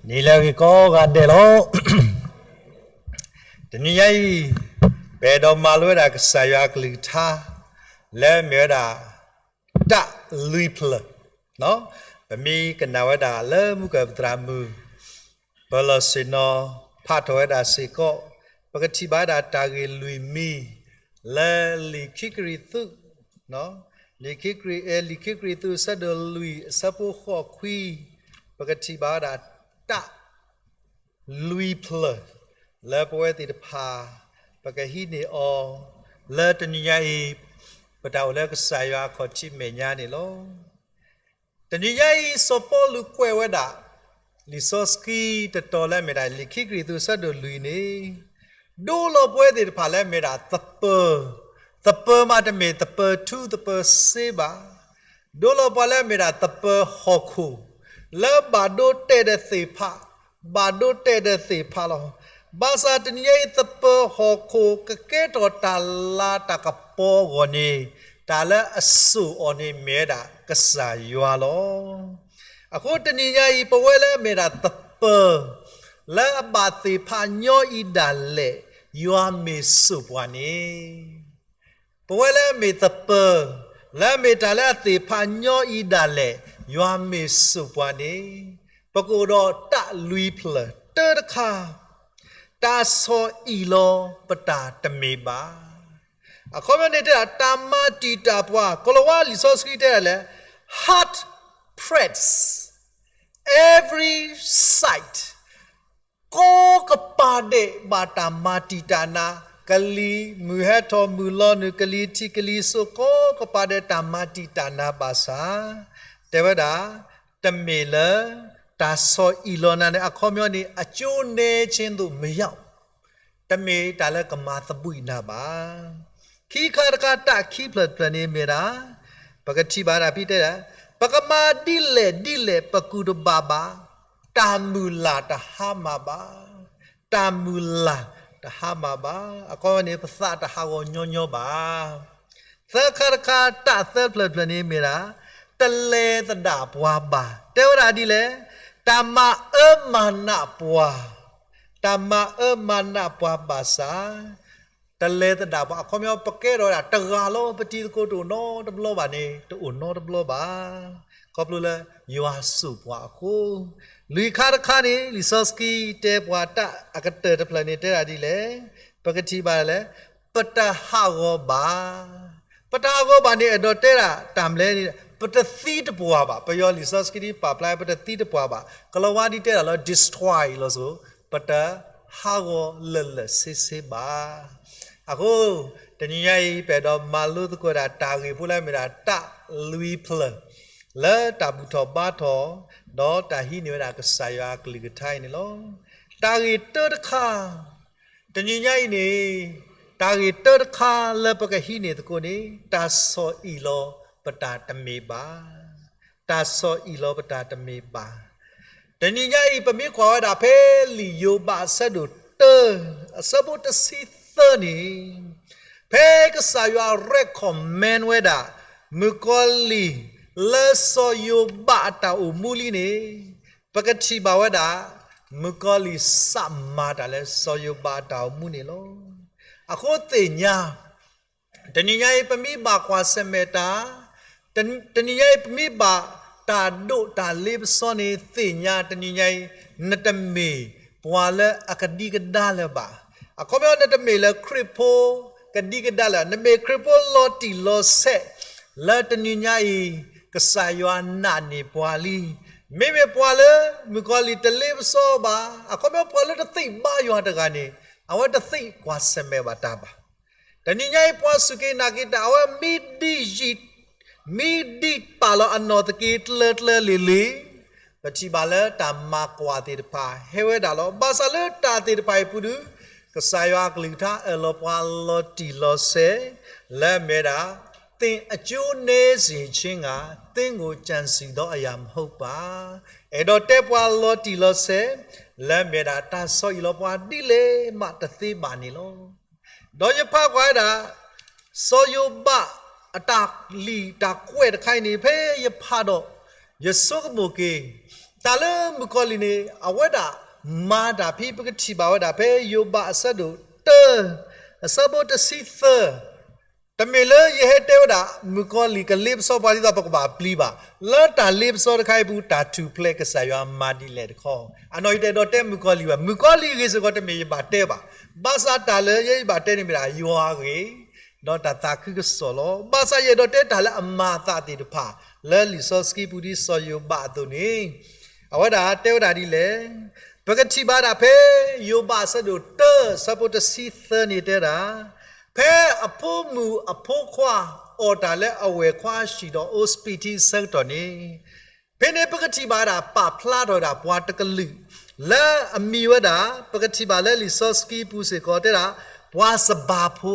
နံၤလၢအဂ့ၤကိးဂၤဒဲးလီၤ. တနံၤညါအံၤ ပအဲၣ်ဒိးမၤလိဝဲဒၣ်ကစၢ်ယွၤအကလုၢ်ကထါ လၢအမ့ၢ်ဝဲဒၣ် တၢ်လွံၢ်ဖျၢၣ်, ပမ့ၢ်ကနၣ်ဝဲဒၣ်လၢမုၢ်ကၢၢ်ပသရၣ်မုၣ် ပၢၤလီၢ်ဆ့ၣ်နီၤ ဖးထီၣ်ဝဲဒၣ်စ့ၢ်ကီး, ပကထံၣ်ဘၣ်ဝဲဒၣ်တၢ်ဂ့ၢ်လွံၢ်မံၤ လၢလံာ်ခံကရံၣ်သူး လံာ်ခံကရံၣ်, လံာ်ခံကရံၣ်သူးအဆၢဒိၣ်လွံၢ်အဆၢဖိဃိးခွံ, ပကထံၣ်ဘၣ်ဝဲဒၣ်တၢ်လွံၢ်ဖျၢၣ် လၢပဝဲသ့ၣ်တဖၣ် ပကဟံးန့ၢ်အီၤ လၢတနံၤညါအံၤ ပတၢ်အိၣ်လၢကစၢ်ယွၤအခီၣ်ထံးမဲာ်ညါန့ၣ်လီၤ. တနံၤညါအံၤ စီၤပီလူးကွဲးဝဲဒၣ် လံာ်စီဆှံတတီၤလၢအမ့ၢ်ဒၣ် လံာ်ခံကရံၣ်သူးအဆၢဒိၣ်လွံၢ်န့ၣ်, ဒိလီၤပဝဲသ့ၣ်တဖၣ်လၢအမ့ၢ်ဒၣ်သပၢၤ, သပၢၤမးတမ့ၢ်သပၢၤထူသပၢၤစ့ဘၣ်. ဒိလီၤပှၤလၢအမ့ၢ်ဒၣ်သပၢၤဟီၣ်ခိၣ်, လၢဘၣ်ဒိတဲာ်ဒီးသ့ၣ်တဖၣ်, ဘၣ်ဒိတဲာ်ဒီးသ့ၣ်တဖၣ်လီၤ. ဘၣ်ဆၣ်တနံၤညါအံၤ သပၢၤဟီၣ်ခိၣ်ကကဲထီၣ်တၢ်လၤတၢ်ကပီၤအဂီၢ်န့ၣ်, တၢ်လၢအစိာ်အီၤန့ၣ်မ့ၢ်ဝဲဒၣ်ကစၢ်ယွၤလီၤ. အဃိတနံၤညါအံၤ ပဝဲလၢအမ့ၢ်ဒၣ်သပၢၤ လၢအဘၣ်သ့ၣ်ဖးညီအံၤဒၣ်လဲာ် ယွၤမ့ၢ်စိာ်ပှၤန့ၣ် ပဝဲလၢအမ့ၢ်သပၢၤ, လၢအမ့ၢ်တၢ်လၢအသ့ၣ်ဖးညီအံၤဒၣ်လဲာ် ယွၤမ့ၢ်စိာ်ပှၤန့ၣ်, ပကအိၣ်ဒီးတၢ်လွံၢ်ဖျၢၣ်တၢတခါ, တၢ်ဆီၣ်အံၣ်လီၤပတၢ်တမ့ၢ်ဘၣ်. အခီပညီန့ၣ်တဲဒၣ် တၢ်မၤတံာ်တာ်ပှၤ, ကိၤလၤဝါလံာ်စီဆှံတဲဒၣ်လၢ heart frets every side ကိးကပၤဒဲးဘၣ်တၢ်မၤတံာ်တာ်နၤ, ကလံၤမုၢ်ဟဲထီၣ်မုၢ်လီၤနုာ်, ကလံၤထံးကလံၤစိး ကိးကပၤဒဲးတၢ်မၤတံာ်တာ်နၤဘၣ်ဆၣ်, တဲဝဲဒၣ်, တမ့ၢ်လၢတၢ်ဆီၣ်အံၣ်လီၤနၤန့ၣ် အခီပညီန့ၣ် အကျိုးနည်းခြင်းသို့မရောက်, တမ့ၢ်တၢ်လၢကမၤသဘှံးနၤဘၣ်. ခံခါတခါ တၢ်ခံဖျၢၣ်တဖျၢၣ်န့ၣ်မ့ၢ်ဒၣ်, ပကထံၣ်ဘၣ်ဒၣ်ဖဲတဲဒၣ်, ပကမၤဒ်လဲၣ်ဒ်လဲၣ်ပကူၣ်တဘၣ်ဘၣ်, တၢ်မုၢ်လၢ်တဟါမၢ်ဘၣ်, တၢ်မုၢ်လၢ်တဟါမၢ်ဘၣ်. အခီပညီန့ၣ် ပသးတဟးဂီၤညီညီဘၣ်. သၢခါတခါ တၢ်သၢဖျၢၣ်တဖျၢၣ်န့ၣ်မ့ၢ်ဒၣ်, တလဲၤသဒၣ်ပှၤဘၣ်. တဲဝဲဒၣ်ဒ်လဲၣ်, တၢ်မၤအၢမၤနးပှၤ, တၢ်မၤအၢမၤနးပှၤဘၣ်ဆၣ်, တလဲၤသဒၣ်ပှၤ အခီပညီ ပကဲထီၣ်ဝဲဒၣ်တဂၤလီၤ, ပတံၤသကိးတအိၣ်နီတဘျီဘၣ်န့ၣ် တအိၣ်နီတဘျီဘၣ်. ခီဖျိလၢယွၤစိာ်ပှၤအဃိ, လွံၢ်ခါတခါန့ၣ် လံာ်စီဆှံတဲပှၤတၢ်အကတၢၢ်တဖျၢၣ်န့ၣ် တဲဒၣ်ဒ်လဲၣ်, ပကထံၣ်ဘၣ်လဲၣ်, ပတဟးဂီၤဘၣ်. ပတဟးဂီၤဘၣ်န့ၣ် အဲၣ်ဒိးတဲဒၣ်တၢ်မနုၤလဲၣ်, ပတသံတပှၢ်ဘၣ်. ပယီၤလံာ်စီဆှံဒ်ပာ်ဖျါ ပတသံတပှၢ်ဘၣ်. ကိၤလၤဝါဒ်တဲဒၣ်လၢ destroy လီၤစိၤ, ပတဟးဂီၤလၢာ်လၢာ်ဆ့ဆ့ဘၣ်. အဃိ, တနံၤညါအံၤ ပအဲၣ်ဒိးမၤလိသကိးဒၣ်တၢ်ဂ့ၢ်ဖိလၢအမ့ၢ်ဒၣ် တၢ်လွံၢ်ဖျၢၣ် လၢတၢ်ဘူၣ်ထီၣ်ဘါထီၣ် ဒီးတၢ်ဟံးန့ၢ်ဝဲဒၣ်ကစၢ်ယွၤအကလုၢ်ကထါအံၤန့ၣ်လီၤ. တၢ်ဂ့ၢ်တၢတခါ, တနံၤညါအံၤန့ၣ်, တၢ်ဂ့ၢ်တၢတခါလၢပကဟံးန့ၢ်သကိးန့ၣ် တၢ်ဆီၣ်အံၣ်လီၤပတၢ်တမ့ၢ်ဘၣ်. တၢ်ဆီၣ်အံၣ်လီၤပတၢ်တမ့ၢ်ဘၣ်. တနံၤညါအံၤ ပမ့ၢ်ကွၢ်ဝဲဒၣ်ဖဲလံာ်ယိၤဘးအဆၢဒိၣ်တၢ အဆၢဖိတဆံသၢန့ၣ်, ဖဲကစၢ်ယွၤ recommend ဝဲဒၣ် မုၣ်ကီၤလံၢ်လၢစီၤယိၤဘးအတၢ်အိၣ်မူလံန့ၣ်, ပကထံၣ်ဘၣ်ဝဲဒၣ် မုၣ်ကီၤလံၢ်စးမၤတၢ်လၢစီၤယိၤဘးအတၢ်အိၣ်မူန့ၣ်လီၤ. အဃိသ့ၣ်ညါ တနံၤညါအံၤ ပမ့ၢ်ဘၣ်ကွၢ်ဆၢၣ်မဲာ်တၢ်, တနံၤညါအံၤ ပမ့ၢ်ဘၣ်တၢ်ဒိးတၢ်လ့ပစီန့ၣ် သ့ၣ်ညါတနံၤညါအံၤ နတမ့ၢ်ပှၤလၢအကဒံကဒါလၢၤဘၣ်. အခီပညီ နတမ့ၢ်လၢခရံာ်ဖိကဒံကဒါလၢၤ, နမ့ၢ်ခရံာ်ဖိလီၤတံၢ်လီၤဆဲး လၢတနံၤညါအံၤ ကစၢ်ယွၤနာ်န့ၢ်ပှၤလံ. မ့မ့ၢ်ပှၤလၢမုၣ်ကီၤလံၢ်တလ့ပစီဘၣ်, အခီပညီ ပှၤလၢတသ့ၣ်ဘါယွၤတဂၤန့ၣ် အဝဲတသ့ၣ်ကွၢ်ဆၢၣ်မဲာ်ဘၣ်တၢ်ဘၣ်. တနံၤညါအံၤ ပှၤစူၢ်က့ၤနာ်က့ၤတၢ် အဝဲမ့ၢ်ဒ်ယံာ်, မ့ၢ်ဒ်ပာ်လီၤအနီၢ်သက့ၤကျၢၤကျၢၤလံၤလံၤ, ပထံၣ်ဘၣ်လၢတၢ်မၤကွၢ်သ့ၣ်တဖၣ်ဟဲဝဲဒၣ်လီၤ. ဘၣ်ဆၣ်လၢတၢ်သ့ၣ်တဖၣ်အံၤပူၤဒုး ကစၢ်ယွၤအကလုၢ်ကထါအၢၣ်လီၤပှၤလီၤတံၢ်လီၤဆဲး လၢအမ့ၢ်ဝဲဒၣ် သင်အကျိုးနည်းစေခြင်းငှာ သင့်ကိုကြံစည်သောအရာမဟုတ်ပါ. အဲၣ်ဒိးတဲပှၤလီၤတံၢ်လီၤဆဲး လၢအမ့ၢ်ဝဲဒၣ်တၢ်ဆီၣ်အံၣ်လီၤပှၤဒ်လဲၣ်မးတသ့ဘၣ်န့ၣ်လီၤ. ဒီးယဖးကွၢ်ဝဲဒၣ် စီၤယိၤဘးအတၢ်လံာ်တၢ်ကွဲးတခါအံၤန့ၣ် ဖဲယဖးဒီး ယဆိကမိၣ်က့ၤ တၢ်လၢမုၣ်ကီၤလံၢ်န့ၣ် အဝဲဒၣ်မၤတၢ်ဖဲ ပကထံၣ်ဘၣ်ဝဲဒၣ်ဖဲယိၤဘးအဆၢဒိၣ်တၢ အဆၢဖိတဆံသၢ, တမ့ၢ်လၢယဟဲတဲဝဲဒၣ် မုၣ်ကီၤလံၢ်ကလ့ပစီပှၤဒ်သိးပကဘၣ်ပျံၤဘၣ်, လၢတၢ်လ့ပစီတခါအံၤအပူၤ တၢ်ထူၣ်ဖျဲးကစၢ်ယွၤမၤဒ်လဲၣ်တခီ, အနီၢ်အံၤတအဲၣ်ဒိးတဲမုၣ်ကီၤလံၢ်ဘၣ်, မုၣ်ကီၤလံၢ်အဂ့ၢ်စ့ၢ်ကီးတမ့ၢ်ယဘၣ်တဲဘၣ်, ဘၣ်ဆၣ်တၢ်လၢယဘၣ်တဲန့ၣ်မ့ၢ်ဒၣ်ယွၤအဂ့ၢ် ဒီးတၢ်သးခုကစီၣ်လီၤ. ဘၣ်ဆၣ်ယအဲၣ်ဒိးတဲတၢ်လၢအမၤအသးသ့ၣ်တဖၣ် လၢလံာ်စီဆှံပူၤဒ်စီၤယိၤဘးအသိးန့ၣ်, အဝဲဒၣ်တဲဝဲဒၣ်ဒ်လဲၣ်, ပကထံၣ်ဘၣ်ဒၣ်ဖဲ ယိၤဘးအဆၢဒိၣ်တၢ အဆၢဖိတဆံသၢန့ၣ်တဲဒၣ်, ဖဲအဖိမုၣ်အဖိခွါအီၣ်တၢ်လၢအဝဲၢ်ခွါဟံၣ်ဒီးအိၣ်စပံးထံအဆၢကတီၢ်န့ၣ်, ဖဲန့ၣ်ပကထံၣ်ဘၣ်ဒၣ်ပာ်ဖျါထီၣ်ဝဲဒၣ်ပှၤတကလုာ် လၢအမံၤဝဲဒၣ် ပကထံၣ်ဘၣ်လၢလံာ်စီဆှံပူၤစ့ၢ်ကီးတဲဒၣ် ပှၤစဘၤဖိ,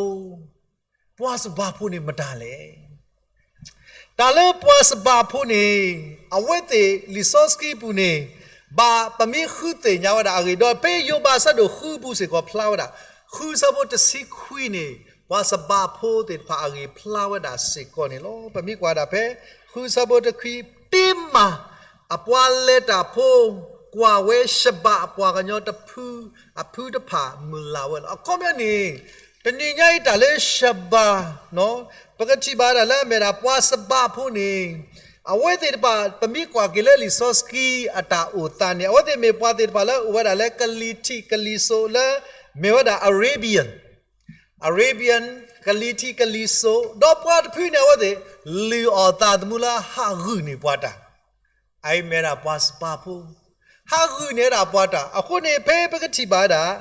ပှၤစဘၤဖိန့ၣ်မတၤလဲၣ်. တၢ်လၢပှၤစဘၤဖိန့ၣ် အဝဲသ့ၣ်လံာ်စီဆှံပူၤန့ၣ် ဘၣ်ပမ့ၢ်ဃုသ့ၣ်ညါဝဲဒၣ်အဂ့ၢ် ဒီးဖဲယိၤဘးအဆၢဒိၣ်ဃုပူၤစ့ၢ်ကီးဖျါဝဲဒၣ်, ဃုအဆၢဖိတဆံခွံန့ၣ် ပှၤစဘၤဖိသ့ၣ်တဖၣ်အဂ့ၢ်ဖျါဝဲဒၣ်စ့ၢ်ကီးန့ၣ်လီၤ. ပမ့ၢ်ကွၢ်ဒၣ်ဖဲ ဃုအဆၢဖိတဆံခွံ, တ့မၤအပှၤလဲၤတၢ်ဖိ ကွၢ်ဝဲရှဘၤအပှၤကညီတဖု အဖုတဖၣ်မုၢ်လၢ်ဝဲလီၤ. အခီပညီန့ၣ် တနံၤညါအံၤတၢ်လၢရှဘၤ ပကထံၣ်ဘၣ်ဒၣ်လၢအမ့ၢ်ဒၣ်ပှၤစဘၤဖိန့ၣ် အဝဲသ့ၣ်တဖၣ် ပမ့ၢ်ကွၢ်က့ၤလၢလံာ်စီဆှံအတၢ်အိၣ်သးန့ၣ် အဝဲသ့ၣ်မ့ၢ်ပှၤသ့ၣ်တဖၣ်လၢအိၣ်ဝဲဒၣ်လၢကလံၤထံးကလံၤစိးလၢ မ့ၢ်ဝဲဒၣ် Arabian, Arabian ကလံၤထံးကလံၤစိး, ဒီးပှၤတဖုန့ၣ်အဝဲသ့ၣ် လုၢ်အီၣ်သးသမူလၢဟးဂုာ်န့ၢ်ပှၤတၢ် အအံၤမ့ၢ်ဒၣ်ပှၤစဘၤဖိ, ဟးဂုာ်န့ၢ်ဝဲဒၣ်ပှၤတၢ်. အဃိန့ၣ် ဖဲပကထံၣ်ဘၣ်ဝဲဒၣ်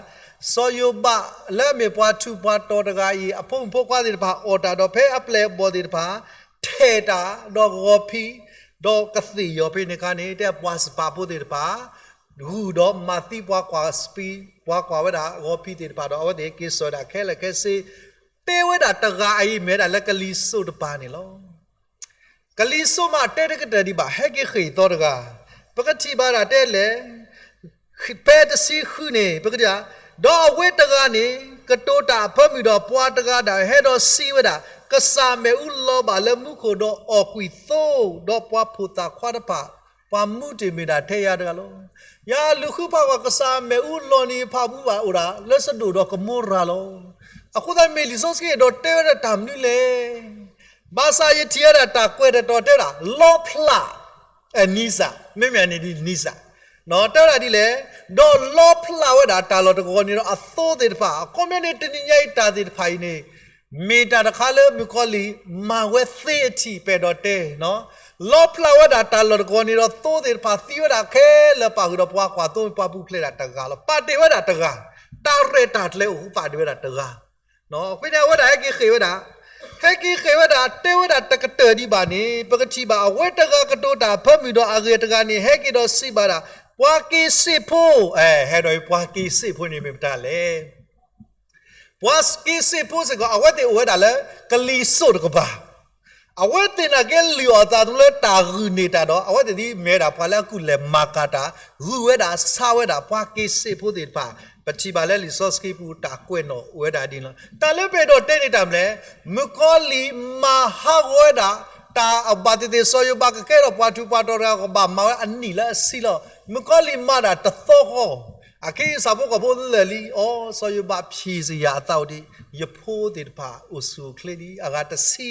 စီၤယိၤဘးလၢအမ့ၢ်ပှၤထူးပှၤတီၤတဂၤအံၤ အဖိမုၣ်ဖိခွါသ့ၣ်တဖၣ်အီၣ်တၢ် ဒီးဖဲအပျဲၢ်အဘီၣ်သ့ၣ်တဖၣ် ထဲးတၢ်ဒီးဂီၤဖံး ဒီးကသ့ၣ်ယီၤဖဲန့ၣ်အခါန့ၣ် တဲပှၤစဘၤဖိသ့ၣ်တဖၣ် ဂုာ်ဒီးမၤသံပှၤကွၢ်စပံး ပှၤကွၢ်ဝဲဒၣ်ဂီၤဖံးသ့ၣ်တဖၣ်ဒီး အဝဲသ့ၣ်က့ၤစိာ်ဝဲဒၣ်ခဲလၢာ်ခဲဆ့, တဲဝဲဒၣ်တဂၤအံၤမ့ၢ်ဝဲဒၣ်လၢကလံၤစိးတပၤန့ၣ်လီၤ. ကလံၤစိးမးတဲတကတၢၢ်ဒံးဘၣ် ဟဲက့ၤဃ့ၢ်သီတဂၤ, ပကထံၣ်ဘၣ်ဒၣ်တဲလဲၣ်, ဖဲတဆံဃုန့ၣ် ပကထံၣ်, ဒီးအဝဲတဂၤန့ၣ် ကတိၤတၢ်အဖၢမုၢ်ဒီးပှၤတဂၤဒၣ် ဟဲဒီးစံးဝဲဒၣ်, ကစၢ်မ့ၣ်အူလီၤဘၣ်လၢမူခိၣ်ဒီးအီၣ်ကွံာ်သိ, ဒီးပှၤဖိသၣ်ခွါတဖၣ် ပှၤမူတ့ၢ်မ့ၢ်ဒၣ်ထဲယၤတဂၤလီၤ. ယလူၤဃုဖးကွၢ် ကစၢ်မ့ၣ်အူလီၤန့ၣ် ဖးဘူဘၣ်အိၣ်ဒၣ်လၢစဒိၣ်ဒီးကမိရၤလီၤ. အဃိသတးမ့ၢ်လံာ်စီဆှံအဲၣ်ဒိးတဲဝဲဒၣ်တၢ်မနုၤလဲၣ်. ဘၣ်ဆၣ်ယထံၣ်ဝဲဒၣ်တၢ်ကွဲးတတီၤတဲဝဲဒၣ် လီဖျး အနံစၢ်, မ့မ့ၢ်န့ၣ်ဒ်နံစၢ်, တဲဝဲဒၣ်ဒ်လဲၣ်, ဒီးလီဖျးဝဲဒၣ်တၢ်လီၢ်တဂီၤန့ၣ်ဒီးအသိသ့ၣ်တဖၣ်, အခီပညီန့ၣ် တနံၤညါအံၤတၢ်သ့ၣ်တဖၣ်အံၤန့ၣ် မ့ၢ်တၢ်တခါလၢမုၣ်ကီၤလံၢ်မၤဝဲသ့အထံး ပအဲၣ်ဒိးတဲ, လီဖျးဝဲဒၣ်တၢ်လီၢ်တဂီၤန့ၣ်ဒီးသိသ့ၣ်တဖၣ် သံဝဲဒၣ်ခဲလၢာ် ပာ်ဃုာ်ဒီးပှၤကွၢ်သိ ပှၤပူၤဖျဲးဒၣ်တဂၤလီၤ. ပာ်တ့ၢ်ဝဲဒၣ်တဂၤ, တၢ်ရဲၣ်တၢ်ကျဲၤအိၣ်ဃုာ် ပာ်တ့ၢ်ဝဲဒၣ်တဂၤ ဖဲန့ၣ်အဝဲဒၣ်ဟဲက့ၤဃ့ၢ်ဝဲဒၣ်, ဟဲက့ၤဃ့ၢ်ဝဲဒၣ် တဲဝဲဒၣ်တကတၢၢ်ဒံးဘၣ်န့ၣ် ပကထံၣ်ဘၣ် အဝဲတဂၤကတိၤတၢ်အဖၢမုၢ်ဒီးအဂ့ၤတဂၤန့ၣ် ဟဲက့ၤဒီးစံးဘၣ်ဒၣ် ပှၤက့ၤစ့ၣ်ဖိ, ဟဲဒီးပှၤက့ၤစ့ၣ်ဖိန့ၣ်မ့ၢ်မတၤလဲၣ်. ပှၤက့ၤစ့ၣ်ဖိစ့ၢ်ကီး အဝဲသ့ၣ်အိၣ်ဝဲဒၣ်လၢ ကလံၤစိးတကပၤ အဝဲသ့ၣ်နာ်က့လုၢ်အီၣ်သးသမူလၢတၢ်ဂုာ်န့ၢ်တၢ်ဒီး အဝဲသ့ၣ်ဒ်မ့ၢ်ဝဲဒၣ်ပှၤလၢအကူၣ်လဲၤမၤကၤတၢ် ဂုာ်ဝဲဒၣ်ဆါဝဲဒၣ်ပှၤက့ၤစ့ၣ်ဖိသ့ၣ်တဖၣ်, ပထံၣ်ဘၣ်လၢလံာ်စီဆှံပူၤတၢ်ကွဲးနီၣ်ဝဲဒၣ်ဒ်န့ၣ်လီၤ. တၢ်လၢပအဲၣ်ဒိးတဲန့ၣ်တၢ်မနုၤလဲၣ်, မုၣ်ကီၤလံၢ်မၤဟးဂီၤဝဲဒၣ် တၢ်အဘၣ်သ့ၣ်သ့ၣ် စီၤယိၤဘးကကဲထီၣ်ပှၤထူးပှၤတီၤတဂၤ ကဘၣ်မၤဝဲအနံၣ်လၢအဆံလီၤ. မုၣ်ကီၤလံၢ်မၤဒၣ်တသီဃီ အခံအဆၣ်ဖိကီၢ်ဖိလၢာ်လံ အီ စီၤယိၤဘးဖံးစ့ၢ်ယၤအသးအိၣ်ဒံး, ယဖိသ့ၣ်တဖၣ်အိၣ်ဆူၣ်အိၣ်ချ့ဒံး အဂၤတဆံ,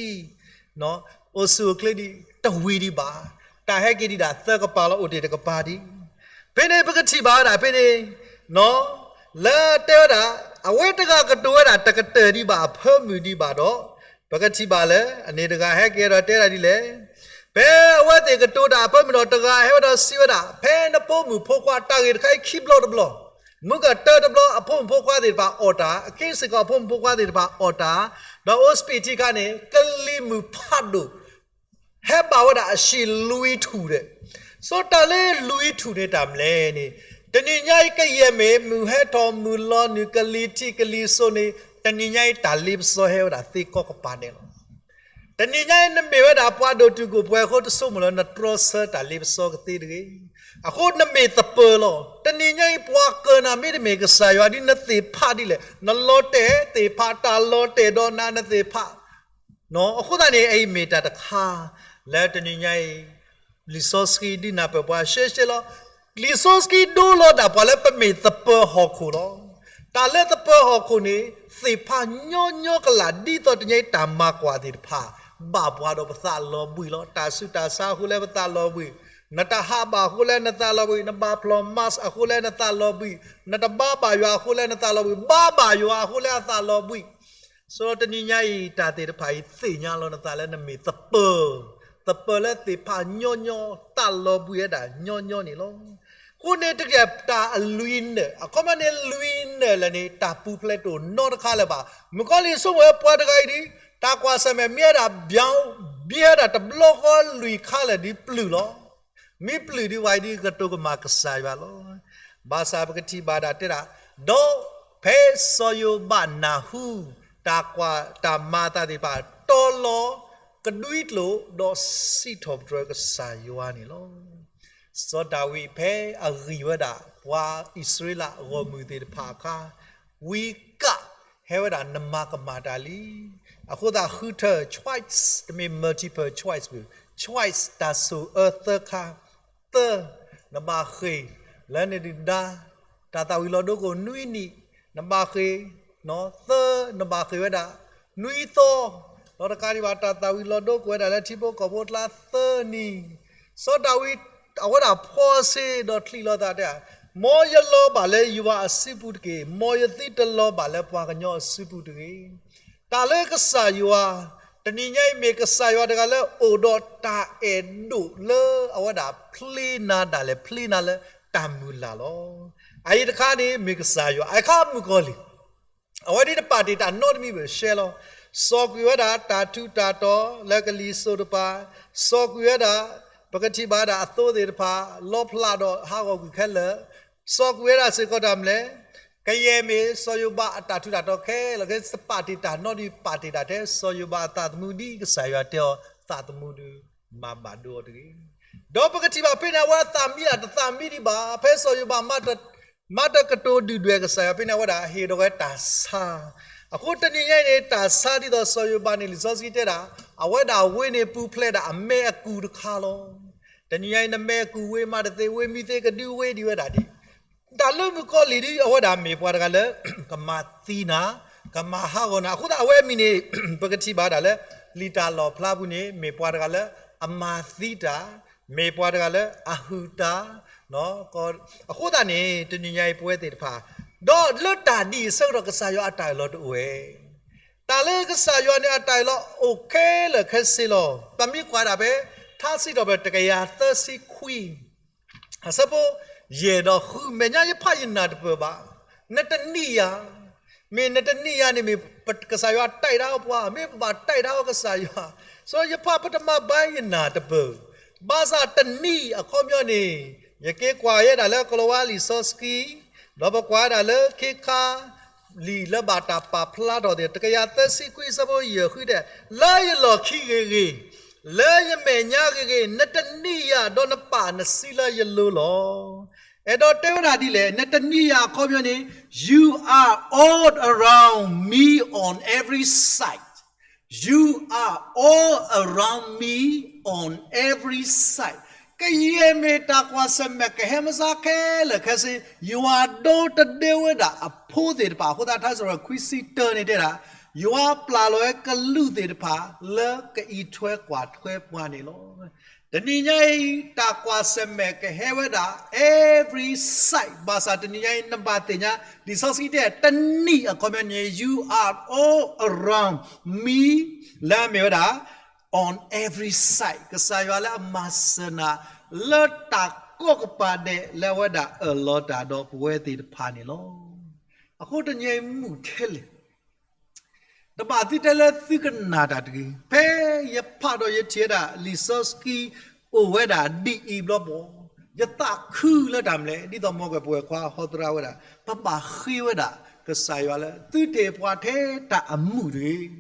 အိၣ်ဆူၣ်အိၣ်ချ့ဒံး တဝံၤဒံးဘၣ်, တၢ်ဟဲက့ၤဒံးဒၣ်သၢကပၤလီၤ အိၣ်တ့ၢ်တကပၤဒံး. ဖဲန့ၣ်ပကထံၣ်ဘၣ်ဝဲဒၣ်ဖဲန့ၣ် လၢတဲဝဲဒၣ် အဝဲတဂၤကတိၤဝဲဒၣ်တကတၢၢ်ဒံးဘၣ်အဖၢမုၢ်ဒံးဘၣ်ဒီး ပကထံၣ်ဘၣ်လၢ အန့ၣ်တဂၤဟဲက့ၤဒီးတဲဒၣ်ဒ်လဲၣ် ဖဲအဝဲသ့ၣ်ကတိၤတၢ်အဖၢမုၢ်ဒီးတဂၤဟဲဝဲဒီးစံးဝဲဒၣ် ဖဲနဖိမုၣ်ဖိခွါတၢ်ဂ့ၢ်တခါအံၤခံဘျီတဘျီ, မုၢ်ကတၢၢ်တဘျီအဖိမုၣ်ဖိခွါသ့ၣ်တဖၣ်အီၣ်တၢ်, အခံစ့ၢ်ကီးအဖိမုၣ်ဖိခွါသ့ၣ်တဖၣ်အီၣ်တၢ်, ဒီးအိၣ်စပံးထံခါန့ၣ် ကလံၤမုၢ်ဖးဒိၣ် ဟဲဘၣ်ဝဲဒၣ်အဟံၣ်လွံၢ်ထူၣ်ဒီး, စီၤတၢ်လၢလွံၢ်ထူၣ်န့ၣ်တၢ်မနုၤလဲၣ်န့ၣ်, တနံၤညါအံၤကယဲၢ်မ့ၢ်မုၢ်ဟဲထီၣ်မုၢ်လီၤနုာ်ကလံၤထံးကလံၤစိးန့ၣ်, တနံၤညါအံၤတၢ်လ့ပစီဟဲဝဲဒၣ်သ့ကိးကပၤဒဲးလီၤ. တနံၤညါအံၤနမ့ၢ်ဝဲဒၣ်ပှၤဒိၣ်တုာ်ခိၣ်ပှဲၤအဃိ တဆိကမိၣ်လၢနတြီဆၢတၢ်လ့ပစီကသ့တဂ့ၤ. အဃိနမ့ၢ်သပၢၤလီၤ. တနံၤညါအံၤပှၤကၢၤနၤမ့တမ့ၢ်ကစၢ်ယွၤဒ် နသ့ၣ်ဖးဒ်လဲၣ်, နလီၤတဲာ်သ့ၣ်ဖး တၢ်လီၤတဲာ်ဒီးနၤနသ့ၣ်ဖး အဃိသတးန့ၣ် အအံၤမ့ၢ်တၢ်တခါ လၢတနံၤညါအံၤ လံာ်စီဆှံဒုးနၢ်ပၢၢ်ပှၤရှဲရှဲလီၤ. လံာ်စီဆှံဒိလီၤဒၣ်ပှၤလၢပမ့ၢ်သပၢၤဟီၣ်ခိၣ်လီၤ. တၢ်လၢသပၢၤဟီၣ်ခိၣ်န့ၣ် သ့ၣ်ဖးညီညီကလာ် ဒ်သိးတနံၤအံၤတၢ်မၤကွၢ်သ့ၣ်တဖၣ် ဘၣ်ပှၤဒီးပသးလီၤဘှံးလီၤ. တၢ်ဆူးတၢ်ဆါအဃိလၢပသးလီၤဘှံး, နတဟးဘၣ်အဃိလၢနသးလီၤဘှံး, နဘၣ်ဖျီၣ် mask အဃိလၢနသးလီၤဘှံး, နတဘါဘၣ်ယွၤအဃိလၢနသးလီၤဘှံး, ဘါဘၣ်ယွၤအဃိလၢအသးလီၤဘှံး ဆိဒီးတနံၤညါအံၤ တၢ်သ့ၣ်တဖၣ်အံၤသ့ၣ်ညါလီၤနသးလၢနမ့ၢ်သပၢၤ, သပၢၤလၢသ့ၣ်ဖးညီညီ သးလီၤဘှံးဝဲဒၣ်ညီညီန့ၣ်လီၤ. အဃိန့ၣ်တက့ၢ်တၢ်အလွံၢ်နၢၣ်, အခီပညီန့ၣ်လွံၢ်နၢၣ်လဲၣ်န့ၣ် တၢ်ပူၤဖျဲးတအိၣ်နီတခါလၢၤဘၣ်. မုၣ်ကီၤလံၢ်ဆိကမိၣ်ဝဲပှၤတဂၤအံၤဒ် တၢ်ကွၢ်ဆၢၣ်မဲာ်မ့ၢ်ဝဲဒၣ် ဘၠီ မ့ၢ်ဝဲဒၣ်တဘျီဃီလွံၢ်ခါလဲၣ်ဒ်ပျုၢ်လီၤ. မ့ၢ်ပျုၢ်ဒ်ဝဲအံၤဒ်ကတိၤကမၣ်ကစၢ်ယွၤလီၤ. ဘၣ်ဆၣ်ပကထံၣ်ဘၣ်ဒၣ်တဲဒၣ်, ဒီးဖဲစီၤယိၤဘးနၢ်ဟူ တၢ်ကွၢ်တၢ်မၤအသးသ့ၣ်တဖၣ် တီလီၤကဒွံကျိာ် ဒီးစံးထီၣ်ပတြၢၤကစၢ်ယွၤန့ၣ်လီၤ. စီၤဒၤဝံးဖဲအဂံၢ်ဝဲဒၣ် ပှၤအံၣ်စရ့လးဂီၢ်မုၢ်သ့ၣ်တဖၣ်အခါ ဝံကၣ် ဟဲဝဲဒၣ်နမၤကမၣ်တၢ်လံ. အဃိသတးဃုထၢ twice တမ့ၢ် multiple choice ဘၣ်, twice တၢ်ဆိၣ်အၢသၢခါ, သၢ, နဘၣ်ဃ့ၢ်လၢနဒုၣ်ဒါ တၢ်သၣ်ဝံၤလီၤဒိကိၣ်နွံနံၣ်, နဘၣ်ဃ့ၢ် သၢ, နဘၣ်ဃ့ၢ်ဝဲဒၣ် နွံသီ, ဒီးတကးဒံးဘၣ် တၢ်သၣ်ဝံၤလီၤဒိကိၣ်ဝဲဒၣ်လၢထံဖိကီၢ်ဖိအကျါသၢနံၣ်, စီၤဒၤဝံး အဝဲဒၣ်ဖှီၣ်စ့ဒီးချံးလီၤသးတဲ, မ်ယလီၤဘၣ်လၢယွၤအစုပူၤတက့ၢ်, မ်ယသုတလီၤဘၣ်လၢပှၤကညီအစုပူၤတဂ့ၤ. တၢ်လၢကစၢ်ယွၤ, တနံၤညါအံၤမ့ၢ်ကစၢ်ယွၤတဂၤလၢအိၣ်ဒီးတၢ်အဲၣ်ဒိၣ်လၢအဝဲဒၣ်ဖျ့နၤဒၣ်လဲာ်ဖျ့နၤလၢတၢ်မုၢ်လၢ်လီၤ. အအံၤတခါန့ၣ် မ့ၢ်ကစၢ်ယွၤ, အခါမုၣ်ကီၤလံၢ် အဝဲဒ်တပာ်တ့ၢ်တၢ်နီတမံၤဘၣ်ရှဲလီၤ. စီၤကွံာ်ဝဲဒၣ်တၢ်ထူးတၢ်တီၤလၢကလံၤစိးတကပၤ, စီၤကွံာ်ဝဲဒၣ် ပကထံၣ်ဘၣ်ဒၣ်အသိသ့ၣ်တဖၣ် လီဖျးဒီးဟးဂီၤကွံာ်ခဲလၢာ်, စီၤကွံာ်ဝဲဒၣ်စ့ၢ်ကီးတၢ်မနုၤလဲၣ်, ကယဲၢ်မ့ၢ်စီၤယိၤဘးအတၢ်ထူးတၢ်တီၤခဲလၢာ် ကဲတပာ်တ့ၢ်တၢ်နီတမံၤ ပာ်တ့ၢ်တၢ်ထဲ စီၤယိၤဘးအသးသမူ ဒ်ကစၢ်ယွၤတဲအီၤသးသမူဒုး မၤဘၣ်ဒိအီၤတဂ့ၤ. ဒီးပကထံၣ်ဘၣ်ဖဲန့ၣ် အဝဲအသးမံဒၣ်တသးမံဒံးဘၣ်, ဖဲစီၤယိၤဘး မၤတကတိၤဒုၣ်ဒွဲၣ်ကစၢ်ယွၤဖဲန့ၣ် အဝဲဒၣ်ဟ့ၣ်ဒီးဝဲတၢ်ဆါ, အဃိတနံၤညါအံၤန့ၣ် တၢ်ဆါဒ်သိးစီၤယိၤဘးန့ၣ် လံာ်စီဆှံတဲဒၣ် အဝဲဒၣ်ဝ့န့ၣ်ပူၤဖျဲးဒၣ်အမဲာ်အကူၣ်တခါလီၤ. တနံၤညါအံၤ နမဲာ်အကူၣ်ဝ့မးတသ့, ဝ့မံသ့ကဒုဝ့ဒံးဝဲဒၣ်ဒ် တၢ်လၢမုၣ်ကီၤလံၢ်ဒ် အဝဲဒၣ်မ့ၢ်ပှၤတဂၤလၢ ကမၤသံနၤ, ကမၤဟးဂီၤနၤ, အဃိသတးအဝဲအမံၤန့ၣ် ပကထံၣ်ဘၣ်ဒၣ်လၢ လံာ်တၢ်လီၣ်ဖျါပူၤန့ၣ် မ့ၢ်ပှၤတဂၤလၢအမၤသံတၢ်, မ့ၢ်ပှၤတဂၤလၢအဟုၣ်တၢ်, အဃိသတးန့ၣ် တနံၤညါအံၤပဝဲသ့ၣ်တဖၣ် ဒီးလၢတၢ်ဒ်အံၤအဆၢကတီၢ်ကစၢ်ယွၤအတၢ်အၢၣ်လီၤတအိၣ်ဝဲ, တၢ်လၢကစၢ်ယွၤန့ၣ်အတၢ်အၢၣ်လီၤအိၣ်ခဲလၢာ်ခဲဆ့လီၤ. ပမ့ၢ်ကွၢ်ဒၣ်ဖဲ ထါစံးထီၣ်ပတြၢၤတကယၤသၢဆံခွံ အဆၢဖိယဲၢ်ဒီးဃု, မဲာ်ညါယဖးယနၢ်တပၢၢ်ဘၣ်, နတနံၣ်ယၤ, မ့ၢ်နတနံၣ်ယၤန့ၣ်မ့ၢ်ကစၢ်ယွၤတဲတၢ်အီၤပှၤ, မ့ၢ်ပဘၣ်တဲတၢ်အီၤကစၢ်ယွၤ, စီၤယဖးပတမၤဘၣ်ယနၢ်တပၢၢ်, ဘၣ်ဆၣ်တနံၣ်အခီပညီန့ၣ် ယက့ၤကွၢ်ယဲဒၣ်လၢကလၤဝါလံာ်စီဆှံ, ဒီးပကွၢ်ဒၣ်လၢခ့ခါ လံာ်လၢဘၣ်တၢ်ပာ်ဖျါထီၣ်သ့ၣ် တကယၤသၢဆံခွံအဆၢဖိယဲၢ်ဃုတဲ, လၢယလီၢ်ခံဂ့ၤဂ့ၤ, လၢယမဲာ်ညါဂ့ၤဂ့ၤ, နတနံၣ်ယၤဒီးနပာ်နဆံးလၢယလိၤလီၤ. အဲၣ်ဒိးတဲဝဲဒၣ်ဒ်လဲၣ်, နတနံၣ်ယၤအခီပညီန့ၣ် you are all around me on every side. You are all around me on every side. ကယဲၢ်မ့ၢ်တၢ်ကွၢ်ဆၢၣ်မဲာ်ကဟဲမၤစၢၤခဲလၢာ်ခဲဆ့, ယွၤဒိတဒ့ဝဲဒၣ်အဖိသ့ၣ်တဖၣ်, အဃိသတးထါစံးထီၣ်ပတြၢၤခွံဆံတၢန့ၣ်တဲဒၣ်, ယွၤပျၢ်လီၤဝဲကလူးသ့ၣ်တဖၣ်လၢကအံးထွဲကွၢ်ထွဲပှၤန့ၣ်လီၤ. တနံၤညါအံၤ တၢ်ကွၢ်ဆၢၣ်မဲာ်ကဟဲဝဲဒၣ် every side ဘၣ်ဆၣ်တနံၤညါအံၤ နဘၣ်သ့ၣ်ညါ လံာ်စီဆှံတဲ တနံၣ်အခီပညီန့ၣ် you are all around me လၢအမ့ၢ်ဝဲဒၣ် on every side ကစၢ်ယွၤလၢအမၤစၢၤနၤ လၢတၢ်ကိးကပၤဒဲးလၢအဝဲဒၣ်အၢၣ်လီၤတၢ်ဒီးပဝဲသ့ၣ်တဖၣ်န့ၣ်လီၤ. အဃိတနံၤအံၤမုာ်ထဲလဲၣ် တဘၣ်သုတဲလၢသုကနၣ်တၢ်တဂ့ၤ. ဖဲယဖးဒီးယထံၣ်ဝဲဒၣ် လံာ်စီဆှံအိၣ်ဝဲဒၣ်ဒ်အံၤဘျီဘျီ, ယသးခုလၢတၢ်မနုၤလဲၣ်, ဒ်သိးမီၤကပှဲၤခွါဟီသရၣ်ဝဲဒၣ်, ပဘၣ်ဃ့ဝဲဒၣ်ကစၢ်ယွၤလၢ သုတဟ့ၣ်ပှၤထဲတၢ်အမုာ်တဂ့ၤ.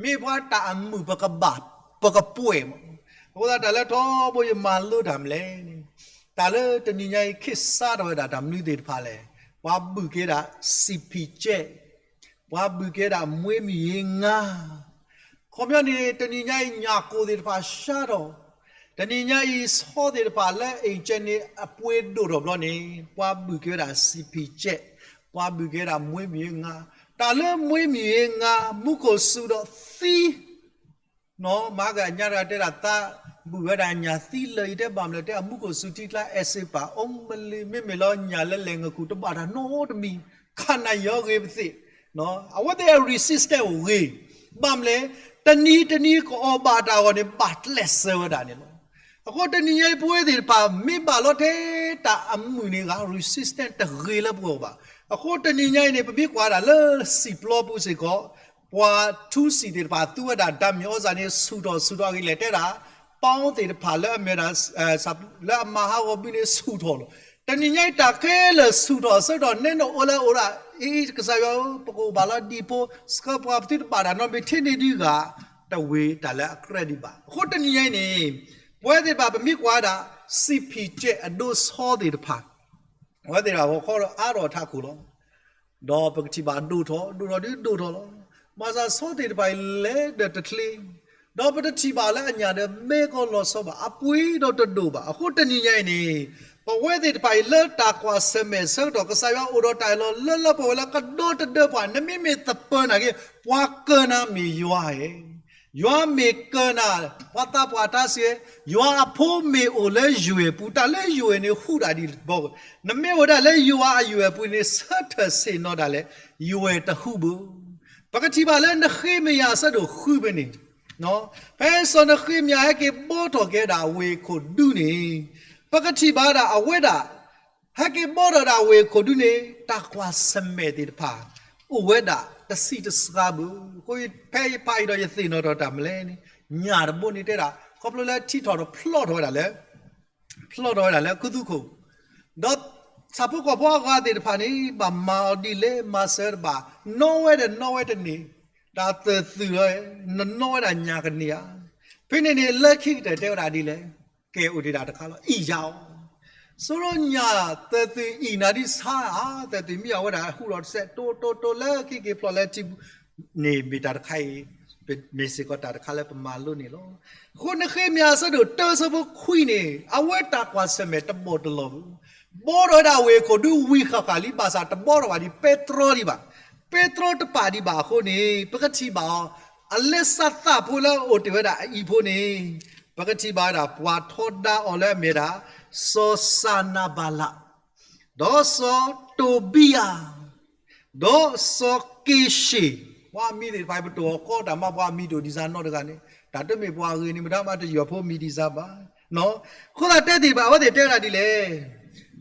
မ့ၢ်ပှၤတၢ်အမုာ်ပကဘၣ် ပကပှဲၤမး. အဃိသတးတၢ်လၢထီဘိယမၤလိတၢ်မနုၤလဲၣ်န့ၣ်, တၢ်လၢတနံၤညါအံၤခ့ၣ်စးထီၣ်ဝဲဒၣ်တၢ်မနုၤသ့ၣ်တဖၣ်လဲၣ်, ပှၤဘုၣ်က့ၤဒၣ် စံၣ်ဖံးကဲး ပှၤဘုၣ်က့ၤဒၣ် မွေးမြူရေးငါး, ခီပညီန့ၣ် တနံၤညါအံၤညၣ်ကိၣ်သ့ၣ်တဖၣ်စးထီၣ်, တနံၤညါအံၤ ဆီသ့ၣ်တဖၣ်လၢ အ့ၣ်ကၠဲၣ်န့ၣ် အပှ့ၤဒိၣ်ထီၣ်ဘျီန့ၣ် ပှၤဘုၣ်က့ၤဝဲဒၣ် စံၣ်ဖံၣ်ကၠဲၣ်, ပှၤဘုၣ်က့ၤဝဲဒၣ် မွေးမြူရေးငါး, တၢ်လၢမွေးမြူရေးငါး မူခိၣ်စူၤဒီးသံ နီၢ်မၤကညါတဂၤတဲဒၣ် သးဘုၣ်ဝဲဒၣ်ညၣ်သံလၢာ်အံၤ တဲဘၣ်မလဲၣ် တဲအမူခိၣ်စူၤထံကျါ အဲးစ့ပၣ် အိၣ်မလံ မ့မ့ၢ်လၢညၣ်လၢလဲၤငခုၣ်တဘၣ်တၢ်နီတမံၤ ခါနၢ်ယီၤဂ့ၤပသ့ၣ်, အဝဲသ့ၣ်အ resistant အိၣ်ဂ့ၤ, ဘၣ်မလဲၣ် တနံၤတနံၤကအီၣ်ဘၣ်တၢ်အဂီၢ်န့ၣ် ဘၣ်ကျဲးစၢးဝဲဒၣ်န့ၣ်လီၤ. အဃိတနံၤညါအံၤ ပဝဲသ့ၣ်တဖၣ် မ့ၢ်ဘၣ်လီၤထဲတၢ်အမုၢ်န့ၣ်ဂ့ၤ resistant တဂ့ၤလၢပဂီၢ်ဘၣ်. အဃိတနံၤညါအံၤန့ၣ် ပမ့ၢ်ကွၢ်ဒၣ်လၢစံၣ်ပျီပူၤစ့ၢ်ကီး ပှၤထူစံၣ်သ့ၣ်တဖၣ် သူဝဲဒၣ်ဓာတ်မြေဩဇာန့ၣ် ဆူၣ်ထီၣ်ဆူၣ်ထီၣ်အဂ့ၢ်လဲၣ် တဲဒၣ် ပီသ့ၣ်တဖၣ်လၢအမ့ၢ်ဝဲဒၣ် လၢအမၤဟးဂီၤဘုန့ၣ် ဆူၣ်ထီၣ်လီၤ. တနံၤညါအံၤ တၢ်ခဲလၢာ်ဆူၣ်ထီၣ်ဆၢထီၣ် နဲနအိၣ်လၢအအိၣ်ဒၣ် အ့ ကစၢ်ယွၤဧၢ ပကအိၣ်ဘၣ်လီၤဒ်ဖိ ဆှၢပှၤပသုတဘၣ်တၢ်နီတမံၤ ထဲန့ၣ်ဒုးဂၤ တဝ့ၤတၢ်လၢအကြၢးဒံးဘၣ်. အဃိတနံၤညါအံၤန့ၣ် ပဝဲသ့ၣ်တဖၣ် ပမ့ၢ်ကွၢ်ဝဲဒၣ် စံၣ်ဖံၣ်ကၠဲၣ်အဒိဆီသ့ၣ်တဖၣ် အဝဲသ့ၣ်တဖၣ်ဂီၤခီဒီးအါထီၣ်ထးခိၣ်လီၤ. ဒီးပကထံၣ်ဘၣ်ဒိၣ်ထီၣ် ဒိၣ်ထီၣ်ဒုးဒိၣ်ထီၣ်လီၤ. ဘၣ်ဆၣ်ဆီသ့ၣ်တဖၣ်အံၤလဲၤဒီးတချ့, ဒီးပတထံၣ်ဘၣ်လၢအညၣ်ဒီးမ့ၢ်ကီးလီၤဆီဘၣ် အပှ့ၤဒီးတဒိၣ်ဘၣ်. အဃိတနံၤညါအံၤန့ၣ် ပဝဲသ့ၣ်တဖၣ်အံၤလၢတၢ်ကွၢ်ဆၢၣ်မဲာ်ဆၢကတီၢ် ကစၢ်ယွၤအိၣ်ဒီးတၢ်အၢၣ်လီၤလၢလၢပှဲၤပှဲၤလၢကဒီတဒၢပှၤ နမ့မ့ၢ်သပၢၤနာ်က့ ပှၤကၢၤနၤမ့ၢ်ယွၤဧိၤ ယွၤမ့ၢ်ကၢၤနၤ ပှၤသးပှၢ်တၢ်စံး ယွၤအဖိမ့ၢ်အိၣ်လၢယွဲၢ်ပူၤ တၢ်လၢယွဲၢ်န့ၣ်ဟူးဒၣ်ဒ်ဘီ, နမ့ၢ်အိၣ်ဒၣ်လၢယွၤအယွဲၢ်ပူၤန့ၣ် ဆၢထၢၣ်ဆ့ၣ်နီၤဒၣ်လဲာ် ယွဲၢ်တဟူးဘၣ်. ပကထံၣ်ဘၣ်လၢနဃ့မယၤအဆၢဒိၣ်ဃုဖဲန့ၣ် ဖဲစီၤနဃ့မယၤဟဲက့ၤဘှီထီၣ်က့ၤဝဲဒၣ်ဝ့ၢ်ခိၣ်ဒူန့ၣ် ပကထံၣ်ဘၣ်ဝဲဒၣ်အဝဲဒၣ် ဟဲက့ၤဘှီထီၣ်ဒၣ်ဝ့ၢ်ခိၣ်ဒူန့ၣ် တၢ်ကွၢ်ဆၢၣ်မဲာ်သ့ၣ်တဖၣ် အိၣ်ဝဲဒၣ်တဆံးတစှၤဘၣ်. အဃိဖဲယဖးအံၤဒီးယသ့ၣ်နီၣ်ထီၣ်တၢ်မနုၤလဲၣ်န့ၣ် ညၣ်တဘိန့ၣ်တဲဒၣ် ခီဖျိလၢထံထီၣ်ဒီးဖျီထီၣ်ဝဲဒၣ်လၢ ဖျီထီၣ်ဝဲဒၣ်လၢခူသူၣ်ခိၣ်, ဒီးဆၣ်ဖိကီၢ်ဖိအဂၤသ့ၣ်တဖၣ်န့ၣ် ဘၣ်မၤအီၤဒ်လဲၣ် မၤစၢၤတဘၣ်, နီၣ်ဝဲဒီးနီၣ်ဝဲတန့ၢ်, တၢ်သၢၣ်သုးလီၤ, နနီၣ်ဝဲဒၣ်ညၣ်ကန့ၢ်ဧါ. ဖဲန့ၣ်န့ၣ် လၢခံကတၢၢ်တဲဝဲဒၣ်ဒ်လဲၣ်, ကဲအိၣ်ဒံးတၢ်တခါလီၤ အံၣ်ယၤအီၤ စိရိညၣ်သၢၣ်သုးအံၣ်နၤဒ်ဆါဧါ, သၢၣ်သုးမံအီၤဝဲဒၣ်ဟူးထီၣ်တစဲး တိတိတိလၢခံက့ၤဖျိးလၢထံပူၤန့ၣ် မ့ၢ်တၢ်တခါအံၤ မ့ၢ်စ့ၢ်ကီးတၢ်တခါလၢပမၤလိန့ၣ်လီၤ. အဃိနဃ့မယၤအဆၢဒိၣ်တၢဆၢဖိခွံန့ၣ် အဝဲတၢ်ကွၢ်ဆၢၣ်မဲာ်တဘီၣ်တလီၢ်ဘၣ်. ဘှီထီၣ်ဝဲဒၣ်ဝ့ၢ်ခိၣ်ဒူဝံၤဃၣ်ဃၣ်လံ ဘၣ်ဆၣ်တဘှီထီၣ်ဘၣ်ဒ်ပဲတြီဒံးဘၣ်. ပဲတြီတပာ်ဒံးဘၣ်အဃိန့ၣ် ပကထံၣ်ဘၣ်အီၤ အလ့းစးသးဖိလၢအအိၣ်တ့ၢ်ဝဲဒၣ်အအံၤဖိန့ၣ် ပကထံၣ်ဘၣ်ဝဲဒၣ်ပှၤထီဒါအီၤလၢအမ့ၢ်ဝဲဒၣ် စီၤစၤနၤဘၤလး ဒီးစီၤတိဘံယၤ ဒီးစီၤက့ၤၡ့ၣ်, ပှၤအမံၤသ့ၣ်တဖၣ်အံၤ ပတိၢ်အီၤကီတၢ်မး ပှၤအမံၤတအိၣ်ဒံးစၢ်နီတဂၤန့ၣ် တၢ်တမ့ၢ်ပှၤဂ့ၤန့ၣ် မတၤမးတယွၤဖိမံၤဒံးစၢ်ဘၣ်. အဃိသတးတဲသ့ၣ်တဖၣ် အဝဲသ့ၣ်တဲဝဲဒၣ်ဒ်လဲၣ်,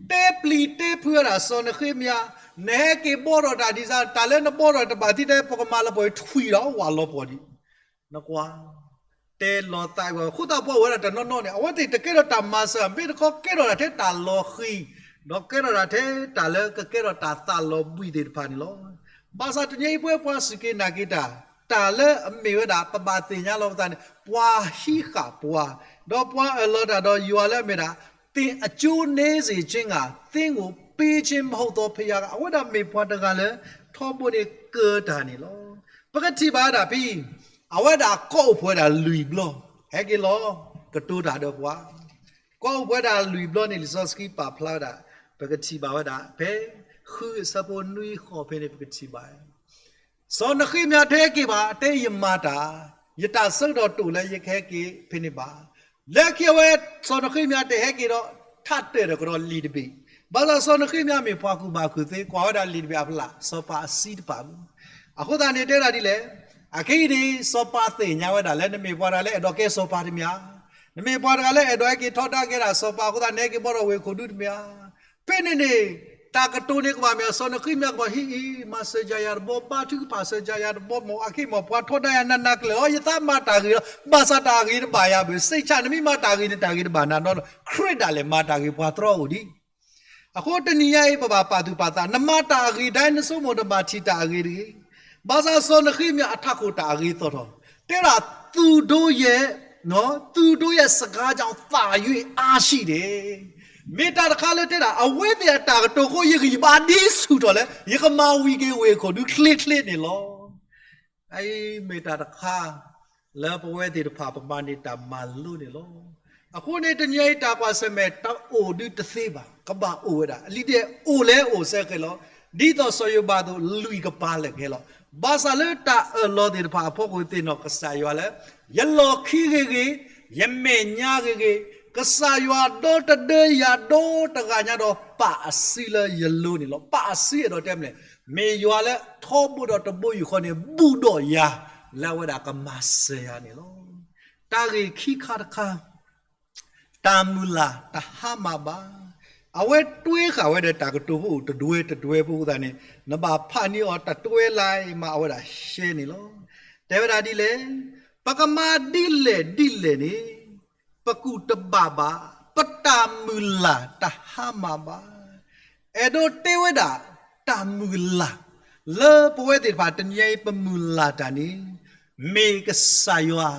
တဲပျံၤတဲဖုးဝဲဒၣ်စီၤနဃ့မယၤ, နဟဲက့ၤဘှီထီၣ်တၢ်ဒ်စၢ် တၢ်လၢနဘှီထီၣ်တဘၣ်သံတဲ ပကမၤလၢပှဲၤထွံၣ်ဒီးဝးလီၤပှီၢ်ဒံး နကွၢ် တဲလီၤသးဝဲ အဃိသတးပှၤအိၣ်ဝဲဒၣ်တနီၤနီၤန့ၣ် အဝဲသ့ၣ်တကဲထီၣ်တၢ်မၤစၢၤ မ့ၢ်တခီကဲထီၣ်ဒၣ်ထဲတၢ်လီၤဃံၤ, ဒီးကဲထီၣ်ဒၣ်ထဲတၢ်လၢကကဲထီၣ်တၢ်သးလီၤဘှံးသ့ၣ်တဖၣ်န့ၣ်လီၤ. ဘၣ်ဆၣ်တနံၤအံၤပဝဲပှၤစူၢ်က့ၤနာ်က့ၤတၢ်, တၢ်လၢအမ့ၢ်ဝဲဒၣ် ပဘၣ်သ့ၣ်ညါလီၤပသးန့ၣ် ပှၤဟံးဃာ်ပှၤ, ဒီးပှၤအၢၣ်လီၤတၢ်ဒီးယွၤလၢအမ့ၢ်ဒၣ် သင်အကျိုးနည်းစေခြင်းငှာ သင့်ကိုပေးခြင်းမဟုတ်သောဘုရားက အဝဲဒၣ်မ့ၢ်ပှၤတဂၤလၢ ထီဘိန့ၣ်ကၢတၢ်န့ၣ်လီၤ. ပကထံၣ်ဘၣ်ဝဲဒၣ်ဖဲ အဝဲဒၣ်ကိးအိၣ်ဖှိၣ်ဝဲဒၣ်လွံၢ်ဘျီ, ဟဲက့ၤလီၤ ကတိၤတၢ်ဒီးပှၤ, ကိးအိၣ်ဖှိၣ်ဝဲဒၣ်လွံၢ်ဘျီန့ၣ် လံာ်စီဆှံပာ်ဖျါဝဲဒၣ်, ပကထံၣ်ဘၣ်ဝဲဒၣ် ဖဲ ဃုအဆၢဖိနွံဃိးဖဲန့ၣ် ပကထံၣ်ဘၣ် စီၤနဃ့မယၤတဟဲက့ၤဘၣ်, တဲယမၤတၢ်, ယတၢ်ဆၢကတီၢ်တအိၣ်လၢယကဟဲက့ၤဖဲန့ၣ်ဘၣ်. လၢခံအဝဲ စီၤနဃ့မယၤတဟဲက့ၤဒီး ထးတၢၢ်ဒီးကဒီးလံာ်တဘ့ၣ်, ဘၣ်ဆၣ်စီၤနဃ့မယၤမ့ၢ်ပှၤကူၣ်ဘၣ်ကူၣ်သ့ ကွၢ်ဝဲဒၣ်လံာ်တဘ့ၣ်အဖျၢၣ် စီၤပၤအဆံတပာ်ဘၣ်. အဃိသတးန့ၣ်တဲဒၣ်ဒ်လဲၣ်, အခဲအံၤန့ၣ် စီၤပၤသ့ၣ်ညါဝဲဒၣ်လၢနမ့ၢ်ပှၤတဂၤလၢအဲၣ်ဒိးကဲစီၤပၤတမ့ၢ်ဧါ, နမ့ၢ်ပှၤတဂၤလၢအဲၣ်ဒိးဟဲက့ၤထီဒါက့ၤဒၣ်စီၤပၤအဃိသတး နဟဲက့ၤဘှီထီၣ်ဝ့ၢ်ခိၣ်ဒူတမ့ၢ်ဧါ. ဖဲန့ၣ်န့ၣ် တၢ်ကတိၤန့ၣ်ကဘၣ်မ့ၢ် စီၤနဃ့မယၤကဘၣ်ဟံးအံၤ မၤစၢၤယၤယၤတဘီ ဘါထုကဖၣ်စၢၤယၤယၤတဘီ မ့ၢ်အခဲအံၤမ့ၢ်ပှၤထီဒါယၤနးနးကလဲာ်လီၤ ယသးမၤတၢ်ဂ့ၤလီၤ ဘၣ်ဆၣ်တၢ်ဂ့ၤတဘၣ်ယၤဘၣ် စ့းဆၣ်နမ့ၢ်မၤတၢ်ဂ့ၤန့ၣ် တၢ်ဂ့ၤတဘၣ်နၤနီတဘျီ ခရံာ်ဒၣ်လဲာ်မၤတၢ်ဂ့ၤပှၤတြီအိၣ်ဒံး အဃိတနံၤညါအံၤ ပဘၣ်ပာ်သူၣ်ပာ်သး နမၤတၢ်အဂ့ၤဒၣ် နဆိကမိၣ်နဘၣ်ထံၣ်တၢ်အဂ့ၤတဂ့ၤ. ဘၣ်ဆၣ်စီၤနဃ့မယၤအထးခိၣ်တၢ်အဂ့ၤသီၣ်ထီၣ် တဲဒၣ် သူတို့ရဲ့, သူတို့ရဲ့စကားကြောင့် သာ၍ အားရှိတယ်. မ့ၢ်တၢ်တခါလၢတဲဒၣ် အဝဲသ့ၣ်အတၢ်ကတိၤအဃိ ယဂံၢ်ယဘါဒ်ဆူၣ်ထီၣ်လၢ ယကမၤဝံၤက့ၤဝ့ၢ်ခိၣ်ဒူချ့ချ့န့ၣ်လီၤ. အအံၤမ့ၢ်တၢ်တခါ လၢပဝဲသ့ၣ်တဖၣ်ပမၤန့ၢ်တၢ်မၤလိန့ၣ်လီၤ. အဃိန့ၣ် တနံၤအံၤတၢ်ကွၢ်ဆၢၣ်မဲာ် တအိၣ်ဒုးတသ့ဘၣ်, ကဘၣ်အိၣ်ဝဲဒၣ်. လံာ်ဒဲးအိၣ်လဲၣ်အိၣ်ဆဲကဲလီၤ. ဒ်သိးစီၤယိၤဘးအသိး လွံၢ်ကပၤလၢာ်ကဟဲလီၤ. ဘၣ်ဆၣ်လၢတၢ်အၢၣ်လီၤသ့ၣ်တဖၣ်အဖီခိၣ် သ့ၣ်နီၣ်ကစၢ်ယွၤလၢ ယလီၢ်ခံဂ့ၤဂ့ၤ, ယမဲာ်ညါဂ့ၤဂ့ၤ, ကစၢ်ယွၤဒီတဒၢယၤဒီတဂၤညါဒီး ပာ်အစုလၢယလိၤန့ၣ်လီၤ. ပာ်အစုအဲၣ်ဒိးတဲမနုၤလဲၣ်, မ့ၢ်ယွၤလၢထီဘိဒီးတဘိယူၢ်ဃီန့ၣ် ဘူးဒီးယၤ လၢအဝဲဒၣ်ကမၤစၢၤယၤန့ၣ်လီၤ. တၢ်ဂ့ၢ်ခံခါတခါ တၢ်မုၢ်လၢ်တဟါမၢ်ဘၣ်. အဝဲတွဲဃာ်ဝဲဒီးတၢ်ကတိၤဖိအိၣ်တဒွဲတဒွဲဖိအဃိသတးန့ၣ် နဘၣ်ဖးန့ၢ်အီၤတတွဲလၢၤမးအဝဲဒၣ်ရှဲန့ၣ်လီၤ. တဲဝဲဒၣ်ဒ်လဲၣ်, ပကမၤဒ်လဲၣ်ဒ်လဲၣ်န့ၣ် ပကူၣ်တဘၣ်ဘၣ်, ပတၢ်မုၢ်လၢ်တဟါမၢ်ဘၣ်. အဲၣ်ဒိးတဲဝဲဒၣ် တၢ်မုၢ်လၢ် လၢပဝဲသ့ၣ်တဖၣ်တနံၤအံၤ ပမုၢ်လၢ်တၢ်န့ၣ် မ့ၢ်ကစၢ်ယွၤ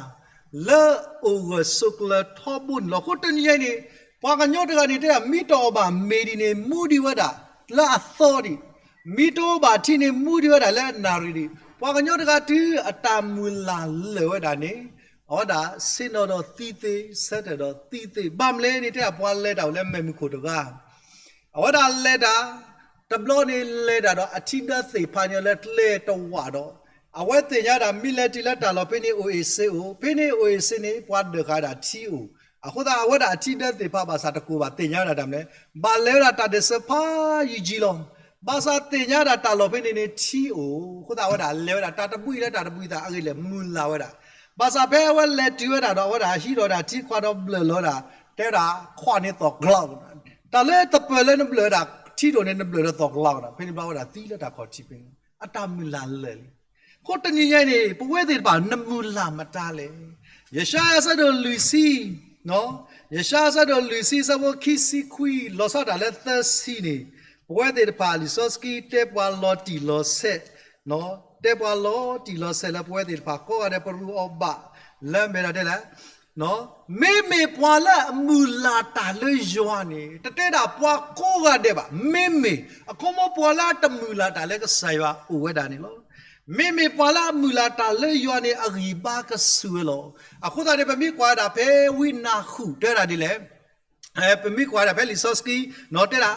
လၢအိၣ်ဂၢၢ်ဆိးကျၢၤထီဘိန့ၣ်လီၤ. အဃိတနံၤအံၤန့ၣ် ပှၤကညီတဂၤန့ၣ်တဲဒၣ် မ့ၢ်တအိၣ်ဘၣ်မ့ၤဒ်န့ၣ် မူဒံးဝဲဒၣ်လၢအသီဒံး, မ့ၢ်တအိၣ်ဘၣ်ထံန့ၣ် မူဒံးဝဲဒၣ်လၢအနၣ်ရံၣ်ဒံး. ပှၤကညီတဂၤတုၤအတၢ်မုၢ်လၢ်လၢာ်ဝဲဒၣ်န့ၣ် အဝဲဒၣ်ဆ့ၣ်နီၤဒီးသံသ့, ဆၢထၢၣ်ဒီးသံသ့, ဘၣ်မနုၤလဲၣ်န့ၣ် တဲဒၣ်ပှၤလဲၤတၢ်အိၣ်လၢမဲာ်မုၢ်ခိၣ်တဂၤ အဝဲဒၣ်လဲၤတၢ်, တဘျီန့ၣ်လဲၤတၢ်ဒီးအထံဒၢသ့ၣ်ဖးန့ၢ်အီၤလၢကျဲတဝးဒီး အဝဲသ့ၣ်ညါဒၣ် မ့ၢ်လဲၤတုၤလၢတၢ်လီၢ်ဖဲန့ၣ် အိၣ်အ့ၣ်စ့အိၣ်, ဖဲန့ၣ်အိၣ်အ့ၣ်စ့န့ၣ် ပှၤဒၢးဃာ်ဒၣ်ထံအိၣ်, အဃိသတးအဝဲဒၣ်အထံဒၢသ့ၣ်ဖးဘၣ်ဆၣ်တကိးဘၣ် သ့ၣ်ညါဝဲဒၣ်တၢ်မနုၤလဲၣ်, ဘၣ်လဲၤဝဲဒၣ်တၢ်ဒဲးစၢဖးယံာ်ယံာ်လီၤ. ဘၣ်ဆၣ်သ့ၣ်ညါဒၣ်တၢ်လီၢ်ဖဲန့ၣ်န့ၣ်ထံအိၣ်, အဃိသတးအဝဲဒၣ်လဲၤဝဲဒၣ်တၢ်တဘှံးလၢတၢ်တဘှံးသးအဂ့ၢ်လဲၣ် မုၢ်လၢ်ဝဲဒၣ်. ဘၣ်ဆၣ်ဖဲအဝဲလဲၤတုၤဝဲဒၣ်ဒီး အဝဲဒၣ်ဟံးထီၣ်ဒၣ်ထံခွါဒီးဘျၢၣ်လီၤဝဲဒၣ်, တဲဝဲဒၣ်ခွါန့ၣ်သီၣ်ကျီ, တၢ်လၢတပၢၢ်လၢနဘျၢၣ်ဝဲဒၣ် ထံဒိၣ်န့ၣ် နဘျၢၣ်ဒီးသီၣ်ကျီဝဲဒၣ်, ဖဲန့ၣ်ဘျီဝဲဒၣ်သံလၢတၢ်ခီၣ်ထံးဖဲန့ၣ် အတၢ်မုၢ်လၢ်လၢာ်လံ. အဃိတနံၤညါအံၤန့ၣ် ပဝဲသ့ၣ်တဖၣ် နမုၢ်လၢ်မတၤလဲၣ်. ယၡါယၤအဆၢဒိၣ်လွံၢ်ဆံ, ယၡါယၤအဆၢဒိၣ်လွံၢ်ဆံ အဆၢဖိခံဆံခွံ လီၤဆီဒၣ်တၢ်လၢသၢဆံန့ၣ်, ပဝဲသ့ၣ်တဖၣ် လံာ်စီဆှံတဲပှၤလီၤတံၢ်လီၤဆဲး, တဲပှၤလီၤတံၢ်လီၤဆဲးလၢပဝဲသ့ၣ်တဖၣ်ကိးဂၤဒဲး ပရူးအီၤဘၣ် လၢမဲာ်ဒၣ်တဲလဲၣ် မ့မ့ၢ်ပှၤလၢအမုၢ်လၢ်တၢ်လၢယွၤန့ၣ် တတဲဒၣ်ပှၤကိးဂၤဒဲးဘၣ်. မ့မ့ၢ် အခီပညီပှၤလၢအတမုၢ်လၢ်တၢ်လၢကစၢ်ယွၤအိၣ်ဝဲဒၣ်န့ၣ်လီၤ. မ့မ့ၢ်ပှၤလၢအမုၢ်လၢ်တၢ်လၢယွၤန့ၣ် အဂံၢ်ဘါကဆူၣ်ဝဲလီၤ. အဃိသတးန့ၣ် ပမ့ၢ်ကွၢ်ဒၣ်ဖဲဝံနၤဃုာ်တဲဒၣ်ဒ်လဲၣ် ပမ့ၢ်ကွၢ်ဒၣ်ဖဲလံာ်စီဆှံ တဲဒၣ်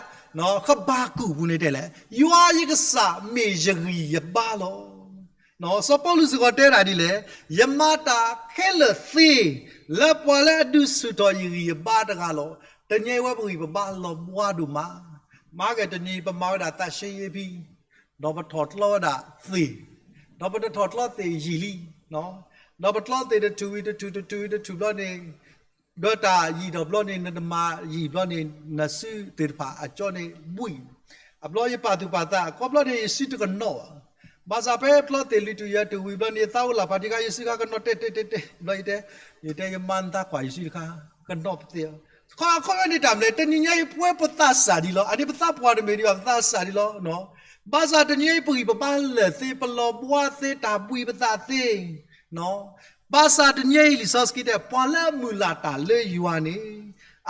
ဃဘးကူာ်ပူၤန့ၣ်တဲလဲၣ်, ယွၤယကစၢ်မ့ၢ်ယဂံၢ်ယဘါလီၤ. စီၤပီလူးစ့ၢ်ကီးတဲဒၣ်ဒ်လဲၣ်, ယမၤတၢ်ခဲလၢာ်သ့ လၢပှၤလၢအဒုးဆူၣ်ထီၣ်ယဂံၢ်ယဘါတဂၤလီၤ. တနံၤအံၤဝဲပဂံၢ်ပဘါလီၤဘှါဒိၣ်မး, မၤကဲတနံၤအံၤ ပမၤဝဲဒၣ်သးရှင်းရေးဖီ, ဒီးပထီၣ်ကျီဝဲဒၣ်သ့ၣ်, ဒီးပတထီၣ်ကျီသ့ၣ်ယံာ်လံ, ဒီးပကျီသ့ၣ်တထူၣ်ဝံၤတထူၣ် တထူၣ်ဝံၤတထူၣ်ဘျီန့ၣ် ဒီးတၢ်ယံာ်ထီၣ်ဘျီန့ၣ် နတမၤယံာ်ဘျီန့ၣ် နစုသ့ၣ်တဖၣ်အကၠီန့ၣ်ဘှံး, အဘျီယပာ်သူၣ်ပာ်သး အခီဘျီန့ၣ် ယစုတကနီးဘၣ်. ဘၣ်ဆၣ်ဖဲပျီသ့ၣ်လွံၢ်ထူၣ်ယဲၢ်ထူၣ်ဝံၤဘျီန့ၣ် သးအိၣ်လၢ်ဖးတံၢ်ခါ ယစုခါကနီးတဲတဲတဲတဲ ဘျီယတဲ, ယတဲယမါနသးကွၢ်ယစုတခါ ကနီးပသ့ၣ်, ခီခီန့ၣ်တၢ်မနုၤလဲၣ် တနံၤညါအံၤပဝဲပသးစၢ်ဒံးလီၤ. အန့ၣ်ပသးပှၢ်တမ့ၢ်ဒံးဘၣ် ပသးစၢ်ဒံးလီၤ. ဘၣ်ဆၣ်တနံၤညါအံၤ ပဂံၢ်ပဘါလၢာ်သ့ ပလီၤဘှါသ့ တၢ်ဘှံးပသးသ့ ဘၣ်ဆၣ်တနံၤညါအံၤ လံာ်စီဆှံတဲ ပှၤလၢအမုၢ်လၢ်တၢ်လၢယွၤန့ၣ်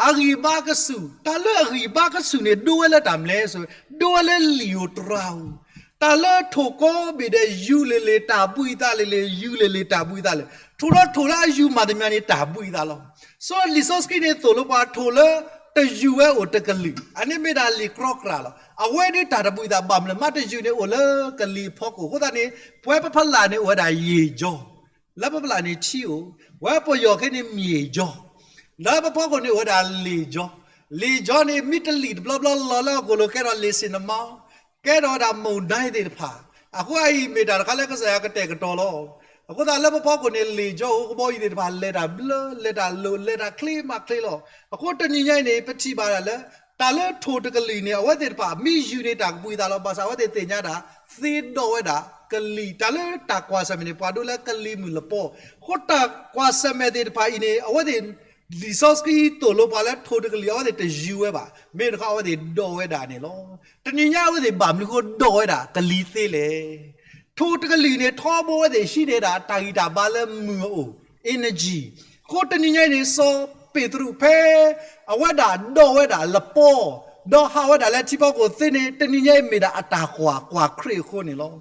အဂံၢ်ဘါကဆူၣ်, တၢ်လၢအဂံၢ်ဘါကဆူၣ်န့ၣ် ဒိဝဲလၢတၢ်မနုၤလဲၣ်, ဒိဝဲလၢလံာ်ဧိၤတြၤဧိၤ, တၢ်လၢထိၣ်ကိးဘ့ၣ်ဒဲး ယူၤလ့ၤလ့ၤ တၢ်ဘှံးသးလ့ၤလ့ၤ ယူၤလ့ၤလ့ၤ တၢ်ဘှံးသးလၢ, ထိၣ်လၢထိၣ်လၢအယူၤမးတမံၤန့ၣ် တၢ်ဘှံးသးလီၤ. စီၤလံာ်စီဆှံန့ၣ်သိၣ်လိပှၤထိၣ်လၢတယူၤဝဲအိၣ်တကလုာ်, အန့ၣ်မ့ၢ်ဒၣ်လံာ်ကြီကြၢ်လီၤ. အဝဲဒၣ်တၢ်တဘှံးသးဘၣ်မနုၤလဲၣ်, မ့ၢ်တယူၤန့ၣ်အိၣ်လၢကလံၤဖီခိၣ်, အဃိသတးန့ၣ် ပဝဲပဖီလာ်န့ၣ်အိၣ်ဝဲဒၣ်ယ့ၣ်ကၠီ လၢပဖီလာ်န့ၣ်ထံအိၣ်, ဝဲပယီၤခ့န့ၣ်မ့ၢ်ကၠီ, လၢပဖီခိၣ်န့ၣ်အိၣ်ဝဲဒၣ်လ့ၣ်ကၠီ, လ့ၣ်ကၠီန့ၣ် မ့ၢ်တလံၣ်တဘျီဘျီလီၤလၢအကိာ်လိၤ ကဲထီၣ်လ့ၣ်ဆ့ၣ်နမါ, ကဲထီၣ်ဝဲဒၣ်မုၢ်ဒၢသ့ၣ်တဖၣ်, အဃိအအံၤမ့ၢ်တၢ်တခါလၢကစၢ်ယွၤကတဲာ်ကတီၤလီၤ. အဃိသတးလၢပဖီခိၣ်န့ၣ် လ့ၣ်ကၠီအိၣ် ကဘီယူၤသ့ၣ်တဖၣ်လဲၤတၢ်ဘျၢ လဲၤတၢ်လိၤ လဲၤတၢ်ချ့မးချ့လီၤ. အဃိတနံၤညါအံၤန့ၣ် ပထံၣ်ဘၣ်ဒၣ်လၢ တၢ်လၢထိၣ်တကလုာ်န့ၣ် အဝဲသ့ၣ်တဖၣ် မ့ၢ်ယူၤန့ၣ်တၢ်ကဘှံးသးလီၤ. ဘၣ်ဆၣ်အဝဲသ့ၣ်သ့ၣ်ညါဒၣ် သ့ဒီးဝဲဒၣ်ကလံၤ, တၢ်လၢတၢ်ကွၢ်ဆၢၣ်မဲာ်န့ၣ် ပှၤဒိလၢကလံၤမုၢ်လပီ, အဃိတၢ်ကွၢ်ဆၢၣ်မဲာ်သ့ၣ်တဖၣ်အံၤန့ၣ် အဝဲသ့ၣ် လံာ်စီဆှံသိၣ်လိပှၤလၢထိၣ်တကလုာ် အဝဲသ့ၣ်တယူၤဝဲဘၣ်, မ့ၢ်တခီအဝဲသ့ၣ်ဒိးဝဲဒၣ်န့ၣ်လီၤ. တနံၤညါအဝဲသ့ၣ်ဘၣ်မနုၤဃိဒိးဝဲဒၣ်ကလံၤသ့လဲၣ်. ထိၣ်တကလုာ်န့ၣ် ထီဘိအဝဲသ့ၣ်ဟံးန့ၢ်ဒၣ်တၢ်ဂံၢ်တၢ်ဘါလၢမုၢ်အအိၣ် energy, အဃိတနံၤညါအံၤန့ၣ် စီၤပ့းတရူးဖဲ အဝဲဒၣ်ဒိးဝဲဒၣ်လပီ, ဒီးဟးဝဲဒၣ်လၢထံဖီခိၣ်သ့န့ၣ် တနံၤညါအံၤမ့ၢ်ဒၣ်အတၢ်ကွၢ် ကွၢ်ခရံာ်အဃိန့ၣ်လီၤ.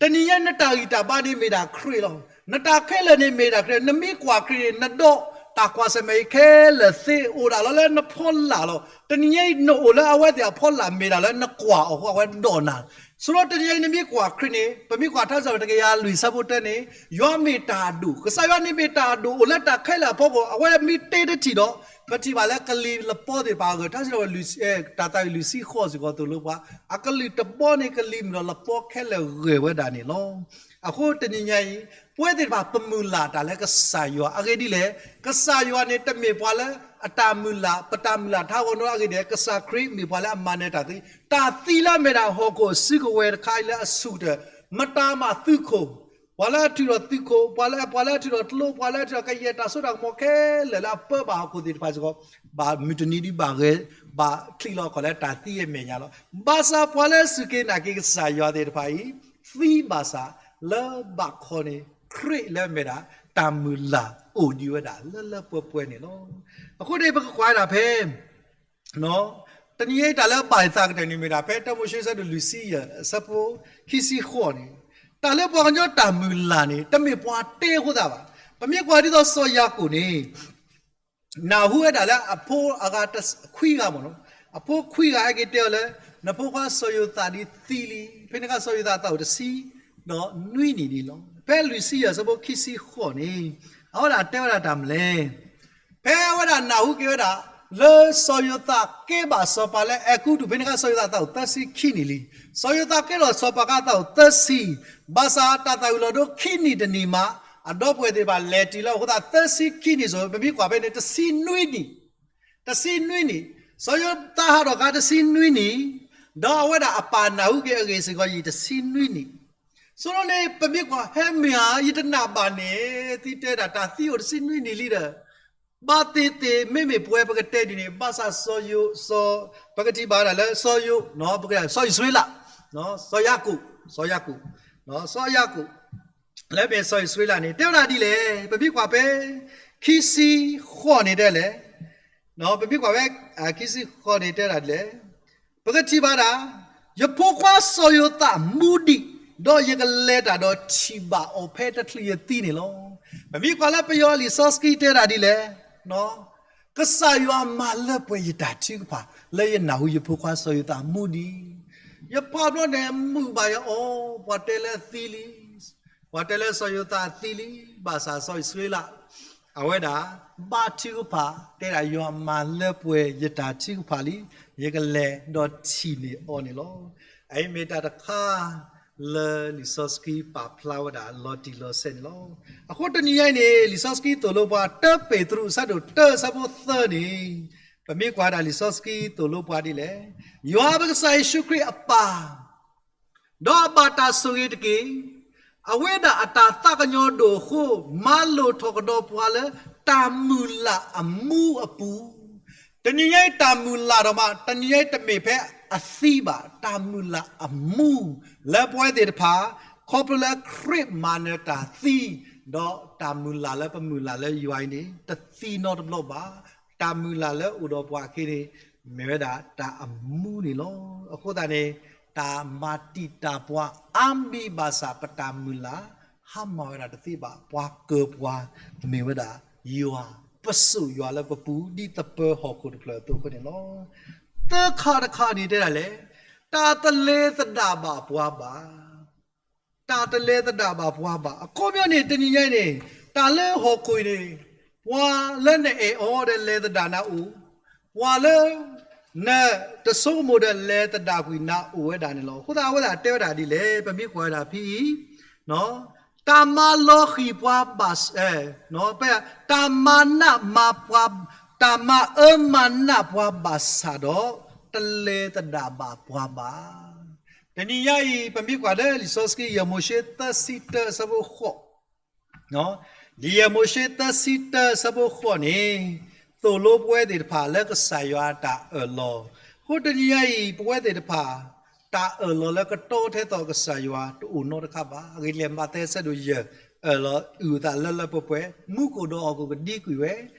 တနံၤညါနတၢ်ဂံၢ်တၢ်ဘါန့ၣ်မ့ၢ်ဒၣ်ခရံာ်လီၤ. နတၢ်ခဲလၢာ်န့ၣ်မ့ၢ်ဒၣ်ခရံာ်, နမ့ၢ်ကွၢ်ခရံာ်န့ၣ် နဒိး တၢ်ကွၢ်ဆၢၣ်မဲာ်အံၤခဲလၢာ်သ့အိၣ်ဒၣ်လီၤလၢနဖီလာ်လီၤ. တနံၤညါအံၤ နအိၣ်လၢအဝဲသ့ၣ်အဖီလာ်မ့ၢ်ဒၣ်လၢနကွၢ်အီၤအဃိ အဝဲဒိးနၤလီၤ. ဆိကမိၣ်တနံၤညါအံၤ နမ့ၢ်ကွၢ်ခရံာ်န့ၣ် ပမ့ၢ်ကွၢ်ထါစံးထီၣ်ပတြၢၤ တကယၤလွံၢ်ဆၢဖိတၢန့ၣ် ယွၤမ့ၢ်တၢ်အဒိၣ်, ကစၢ်ယွၤန့ၣ်မ့ၢ်တၢ်အဒိၣ် အိၣ်လၢတၢ်ခဲလၢာ်အဖီခိၣ် အဝဲမ့ၢ်တ့တထံၣ်ဒီး ပထံၣ်ဘၣ်လၢကလံၤလပီသ့ၣ်တဖၣ်အဂၢၢ် ထါစံးထီၣ် တၢ်သးဝံၣ်လွံၢ်ဆံဃိးစ့ၢ်ကီးသိၣ်လိပှၤ အကလုၢ်တဘီန့ၣ် ကလံၤမုၢ်ဒီးလပီခဲလၢာ်ဂၢၢ်ဝဲဒၣ်န့ၣ်လီၤ. အဃိတနံၤညါအံၤ ပဝဲသ့ၣ်တဖၣ်ပမုၢ်လၢ်တၢ်လၢကစၢ်ယွၤအဂ့ၢ်ဒ်လဲၣ်. ကစၢ်ယွၤန့ၣ်တမ့ၢ်ပှၤလၢအတၢ်မုၢ်လၢ် ပတၢ်မုၢ်လၢ်ထါဂီၤနီအဂ့ၢ်ဒ်လဲၣ်. ကစၢ်ခရံာ်မ့ၢ်ပှၤလၢအမၤနၢၤတၢ်သံ, တၢ်သံလၢအမ့ၢ်ဒၣ်ဟီၣ်ခိၣ်စုကဝဲၤတခါအံၤလၢအဆူၣ်ကတၢၢ် မတၤမၤသုးခိၣ် ပှၤလၢအထုးထီၣ်သုးခိၣ်, ပှၤလၢ ပှၤလၢအထုးထီၣ်ကျိ, ပှၤလၢအထုးထီၣ်ကယဲၢ်တၢ်စိတၢ်ကမီၤခဲလၢာ်လၢအပၢဘၣ်ဟီၣ်ခိၣ်သ့ၣ်တဖၣ်စ့ၢ်ကီး ဘၣ်မုၢ်တနံၤဒံးဘၣ်ဂဲၤ ဘၣ်ချံးလီၤခီၣ်လၢတၢ်သံအမဲာ်ညါလီၤ. ဘၣ်ဆၣ်ပှၤလၢအစူၢ်က့ၤနာ်က့ၤကစၢ်ယွၤသ့ၣ်တဖၣ်အံၤ သံဘၣ်ဆၣ်လၢဘၣ်ခီန့ၣ် ခရံာ်လၢအမ့ၢ်ဒၣ် တၢ်မုၢ်လၢ်အိၣ်ဒံးဝဲဒၣ်လၢလၢပှဲၤပှဲၤန့ၣ်လီၤ. အဃိန့ၣ် ပကကွၢ်ဝဲဒၣ်ဖဲ တနံၤညါအံၤတၢ်လၢအဘၣ်ယသးကတၢၢ်န့ၣ်မ့ၢ်ဒၣ် ဖဲတၢမိၤၡ့ဆၢဒိၣ်လွံၢ်ဆံယဲၢ် အဆၢဖိခံဆံဃိးန့ၣ်, တၢ်လၢပှၤကညီတၢ်မုၢ်လၢ်န့ၣ် တမ့ၢ်ပှၤတဲအဃိသတးဘၣ်. ပမ့ၢ်ကွၢ်ဒ်သိးစီၤယၤကိာ်န့ၣ် နၢ်ဟူဝဲဒၣ်လၢအဖိအဂၤခွံဂၤမ့ၢ်နီၤ, အဖိခွံဂၤဟဲက့ၤတဲအီၤလၢ နဖိခွါစီၤယိၤသးဒုးသံလံ, ဖဲန့ၣ်အခါစီၤယိၤသးအသးအိၣ်တဆံ ဒီးနွံနံၣ်န့ၣ်လီၤ. ဖဲလွံၢ်ဆံယဲၢ်အဆၢဖိခံဆံဃိးန့ၣ် အဝဲဒၣ်တဲဝဲဒၣ်တၢ်မနုၤလဲၣ်. ဖဲအဝဲဒၣ်နၢ်ဟူက့ၤဝဲဒၣ် လၢစီၤယိၤသးကဲဘၣ်စီၤပၤလၢအဲၤကူပတူး ဖဲန့ၣ်အခါစီၤယိၤသးအသးအိၣ်သၢဆံခံနံၣ်လံ. စီၤယိၤသးကဲထီၣ်စီၤပၤအခါအသးအိၣ်သၢဆံ, ဘၣ်ဆၣ်တၢ်သၣ်ဝံၤလီၤဒိခံနံၣ်တနံၣ်မး အဒီပုၢ်ဝဲၢ်သ့ၣ်တဖၣ်လဲၤတုၤလၢအဃိသတးသၢဆံခံနံၣ်ဆိ ပမ့ၢ်ကွၢ်ဖဲန့ၣ် တဆံနွံနံၣ်, တဆံနွံနံၣ်, စီၤယိၤသးဟးထီၣ်အခါတဆံနွံနံၣ်, ဒီးအဝဲဒၣ်အပၢ်နၢ်ဟူက့ၤအဂ့ၢ်စ့ၢ်ကီးယံာ်တဆံနွံနံၣ်. ဆိကမိၣ်န့ၣ် ပမ့ၢ်ကွၢ်ဟဲမ့ၢ်ဧါ ယတနာ်ဘၣ်န့ၣ် သုတဲဒၣ်တၢ်သံအိၣ်တဆံနွံနံၣ်လံဒီး ဘၣ်သ့ၣ်သ့ၣ် မ့မ့ၢ်ပဝဲပကတဲဒ်န့ၣ် ဘၣ်ဆၣ်စီၤယိၤ စီၤ ပကထံၣ်ဘၣ်ဝဲဒၣ်လၢစီၤယိၤ ပက စီၤအံၣ်စရ့လး စီၤယၤကိာ် စီၤယၤကိာ် စီၤယၤကိာ် လၢမ့ၢ်စီၤအံၣ်စရ့လးန့ၣ် တဲဝဲဒၣ်ဒ်လဲၣ်. ပမ့ၢ်ကွၢ်ဖဲ ခံဆံဃိးန့ၣ်တဲလဲၣ်, ပမ့ၢ်ကွၢ်ဖဲ ခံဆံဃိးန့ၣ်တဲဒၣ်ဒ်လဲၣ်. ပကထံၣ်ဘၣ်ဒၣ် ယဖိခွါစီၤယိၤသးမူဒံး, ဒီးယကလဲၤတၢ်ဒီးထံၣ်ဘၣ်အီၤဖဲတချုးယသံန့ၣ်လီၤ. ပမ့ၢ်ကွၢ်လၢပယီၤလံာ်စီဆှံတဲဒၣ်ဒ်လဲၣ်, ကစၢ်ယွၤမၤလၢပှဲၤယတၢ်ထုကဖၣ် လၢယနၢ်ဟူယဖိခွါစီၤယိၤသးမူဒံး, ယဖးဘျီန့ၣ် မုာ်ဘၣ်ယအီၤ, ပှၤတဲလၢအသံလံ, ပှၤတဲလၢစီၤယိၤသးအသံလံ, ဘၣ်ဆၣ်စီၤအံၣ်စရ့လး အဝဲဒၣ် ဘါထုကဖၣ် တဲဒၣ်ယွၤမၤလၢပှဲၤယတၢ်ထုကဖၣ်လံ, ယကလဲၤဒီးထံၣ်န့ၢ်အီၤန့ၣ်လီၤ. အအံၤမ့ၢ်တၢ်တခါ လၢလံာ်စီဆှံပာ်ဖျါဝဲဒၣ်လီၤတံၢ်လီၤဆဲးန့ၣ်လီၤ. အဃိတနံၤညါအံၤန့ၣ် လံာ်စီဆှံသိၣ်လိပှၤ တၢပ့းတရူး အဆၢဒိၣ်တၢ အဆၢဖိသၢန့ၣ်, ပမ့ၢ်ကွၢ်ဒၣ်လံာ်စီဆှံသိၣ်လိပှၤဒ်လဲၣ်, ယွၤပကစၢ်ယ့ၣ်ၡူးခရံာ်အပၢ် ဒီးအဘၣ်တၢ်ဆိၣ်ဂ့ၤတက့ၢ်. အဝဲဒၣ်အတၢ်သးကညီၤဒိၣ်အဃိ, မၤလိာ်ထီၣ်ကဒီးပှၤလၢတၢ်မုၢ်လၢ်အမူအပူၤ. တနံၤညါအံၤတၢ်မုၢ်လၢ်ဒိၣ်မး, တနံၤညါအံၤတမ့ၢ်ဖဲအသံဘၣ်, တၢ်မုၢ်လၢ်အမူ လၢပဝဲသ့ၣ်တဖၣ် ခီဖျိလၢခရံာ်မၤနၢၤတၢ်သံ, ဒီးတၢ်မုၢ်လၢ်လၢပမုၢ်လၢ်လၢယွၤအံၤန့ၣ် တသံနီတဘျီဘၣ်. တၢ်မုၢ်လၢ်လၢအိၣ်ဒီးပှၤအခံန့ၣ် မ့ၢ်ဝဲဒၣ်တၢ်အမူန့ၣ်လီၤ. အဃိသတးန့ၣ် တၢ်မၤတံာ်တာ်ပှၤအါမံၤဘၣ်ဆၣ် ပတၢ်မုၢ်လၢ် ဟါမၢ်ဝဲဒၣ်တသ့ဘၣ်. ပှၤကၢၤပှၤ မ့ၢ်ဝဲဒၣ်ယွၤ, ပစိာ်ယွၤလၢပပူၤ ဒ်သပၢၤဟီၣ်ခိၣ်တဖျၢၣ်အသိးအဃိန့ၣ်လီၤ. သၢခါတခါန့ၣ်တဲဒၣ်လဲၣ်, တၢ်တလဲၤသဒၣ်ဘၣ်ပှၤဘၣ် တၢ်တလဲၤသဒၣ်ဘၣ်ပှၤဘၣ်. အခီပညီန့ၣ် တနံၤညါအံၤန့ၣ် တၢ်လၢဟီၣ်ခိၣ်အံၤန့ၣ် ပှၤလၢနအဲၣ်အီၤဒီးလဲၤသဒၣ်နၤအိၣ်, ပှၤလၢ နတဆိကမိၣ်ဒီးလဲၤသဒၣ်ကွံာ်နၤအိၣ်ဝဲဒၣ်န့ၣ်လီၤ. အဃိသတးအဝဲဒၣ်တဲဝဲဒၣ်ဒ်လဲၣ်, ပမ့ၢ်ကွၢ်ဝဲဒၣ်ဖဲအံၤ တၢ်မၤလီၤဃံၤပှၤဘၣ်, တၢ်မၤနးမၤပှၤ, တၢ်မၤအၢမၤနးပှၤဘၣ်ဆၣ်ဒီး တလဲၤသဒၣ်ဘၣ်ပှၤဘၣ်. တနံၤညါအံၤ ပမ့ၢ်ကွၢ်လၢလံာ်စီဆှံ ယဲၢ်မိၤၡ့သၢဆံတၢ အဆၢဖိဃိး လံာ်ယဲၢ်မိၤၡ့သၢဆံတၢအဆၢဖိဃိးန့ၣ် သိၣ်လိပဝဲသ့ၣ်တဖၣ်လၢကစၢ်ယွၤအတၢ်အၢၣ်လီၤ. အဃိတနံၤညါအံၤ ပဝဲသ့ၣ်တဖၣ် တၢ်အၢၣ်လီၤလၢကတီထဲသိးကစၢ်ယွၤတအိၣ်နီတခါဘၣ်. အဂ့ၢ်ဒ်လဲၣ် မးသဲဆၢဒိၣ်ယဲၢ် အၢၣ်လီၤအုၣ်အသးလၢလၢပှဲၤပှဲၤ, မူခိၣ်ဒီးဟီၣ်ခိၣ်ကဒံကွံာ်ဝဲ,